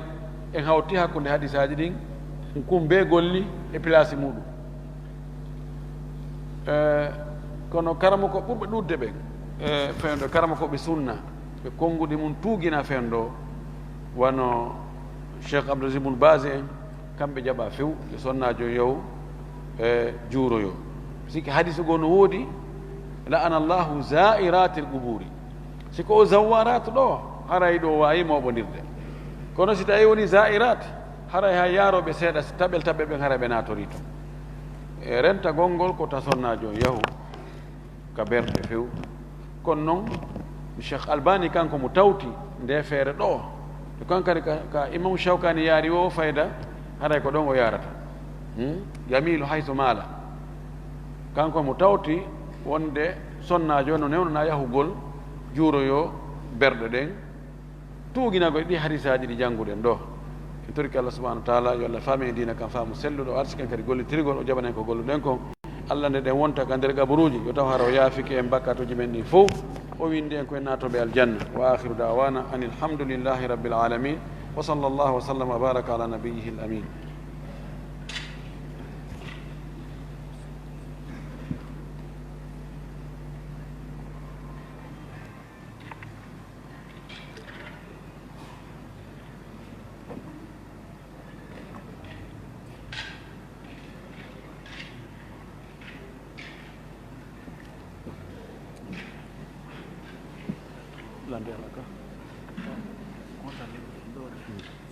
en hawti hakkunde hadisaaji ɗin, kun bee golli e pilaasi muɗum. Eh, kono karamoko ɓurɓe ɗuuɗde ɓen, eh, fewndo, karamokooɓe sunna, ɓe konnguɗi mun tuugina fewndo, wano Cheikh Abdou Aziz Bun Baz en, kamɓe jaɓa few, ɓe sonnaajo yow, eh, juuroyo. Sikki hadisu goo no woodi, "La'ana Allahu za'iratil quburi." Si ko o zawwaraat ɗo, haray ɗo waawi mooɓondirde. Kono si tawi woni za'irat, haray hay yaarooɓe seeɗa, si taɓel taɓel ɓen haray ɓe naatorii ton. E rentagol ngol ko ta sonnaajo yahu ka berɗe few. Kono noon, Cheikh Albani kanko mo tawti nde feere ɗo. E kon kadi ka, ka Imam Shawkani yaari o fayda, haray ko ɗon o yaarata. Hmm? Yamilu haythu mala. Kanko mo tawti wonde sonnaajo no newnanaa yahugol juuroyo berɗe ɗen, tuuginagol ɗi hadisaaji ɗi jannguɗen ɗo. En torike Allah subhanahu wa taala, yo Allah faami en diina kan faamu selluɗo, o arsiken kadi gollitirgol, o jaɓanen ko golluɗen kon. Allah nde ɗen wonta ka nder gaburuuji, yo taw hara o yaafike en bakkatuuji men ɗin fow, o winndi en ko en naatooɓe aljanna. Wa akhiru da'wana anil hamdulillahi rabbil alamin. Wa sallallahu wa sallam wa baraka ala nabiyyihil amin. Lande ala ka.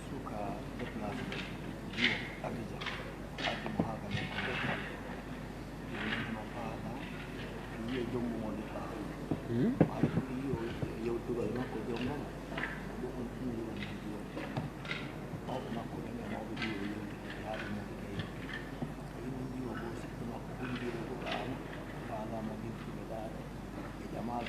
Suka déplacé jiwo Abidjan, addi mo haa ka men ko nder kamɓe. Min no faala, mi wiya joom mum wonde faala. Hmm? Maa ɗum yiyo yewtugol makko joom mum. Ɗum on ɗum woni jiwo. Mawɓe makko ɓen e mawɓe ɗi o yewti, haa ɓe mawɓe ɓe yewti. O yimmi jiwo goo siɗɗo makko, hundiiɗo Qur'aana, faalaama bintude daande e jamal.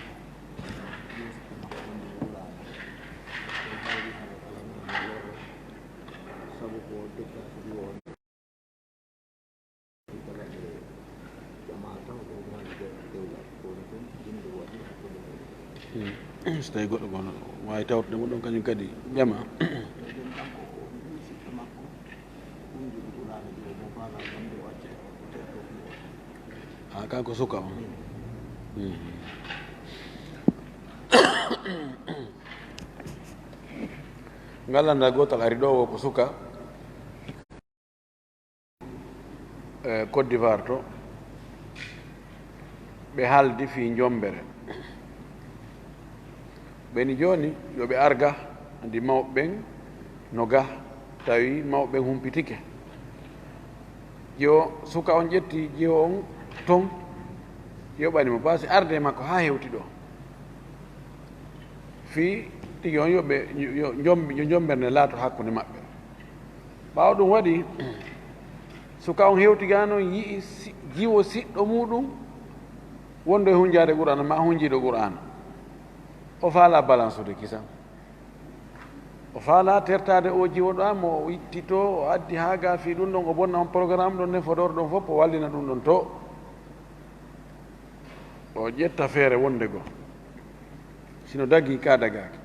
Hmm. So tawii goɗɗo ko waawi tawtude mo ɗon kañum kadi ƴama. Ha, kanko suka on. Mhm. Ngal lannda gootal ari ɗo, wo ko suka, e Côte d'Ivoire to, ɓe haaldi fii njombere. Ɓe ni jooni, yo ɓe ar ga, anndi mawɓe ɓen no ga, tawi mawɓe ɓen humpitike. Yo suka on ƴetti jiwo on ton, yoɓani mo paasi arde e makko haa hewti ɗo. Fii tigi on yo ɓe, yo njom-, yo njombere nde laato hakkunde maɓɓe. Ɓaawo ɗum waɗi, suka on hewti ga non, yi'i si-, jiwo siɗɗo muuɗum wonɗo e hunjaade Qur'aana, maa hunjiiɗo Qur'aana. O faalaa balansude kisan. O faalaa tertaade o jiwo ɗo, mo o ittitoo, o addi haa ga fii ɗum ɗon, o bonna on programme ɗon, nden fodoore ɗon fof, o wallina ɗum ɗon to. O ƴetta feere wonde goo. Si no dagii, ka dagaaki.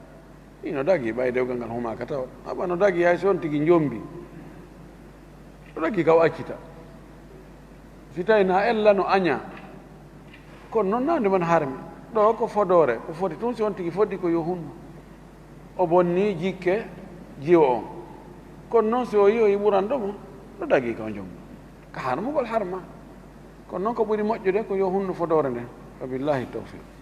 Ino dagii, ɓay dewgal ngal humaaka taw. Aɓa no dagii, hay si on tigi njombi. No dagii ka o accita. Si tawi na ella no aña. Kono noon na nde man harmi. Ɗo ko fodoore, ko foti tun si on tigi foddi ko yo hunnu. O bonni jikke jiwo on. Kono noon si o yi'oyi ɓuranɗo mo, no dagii ko jom. Ka harmugol harma. Kono noon ko ɓuri moƴƴude ko yo hunnu fodoore nden. Wa billahi tawfiq.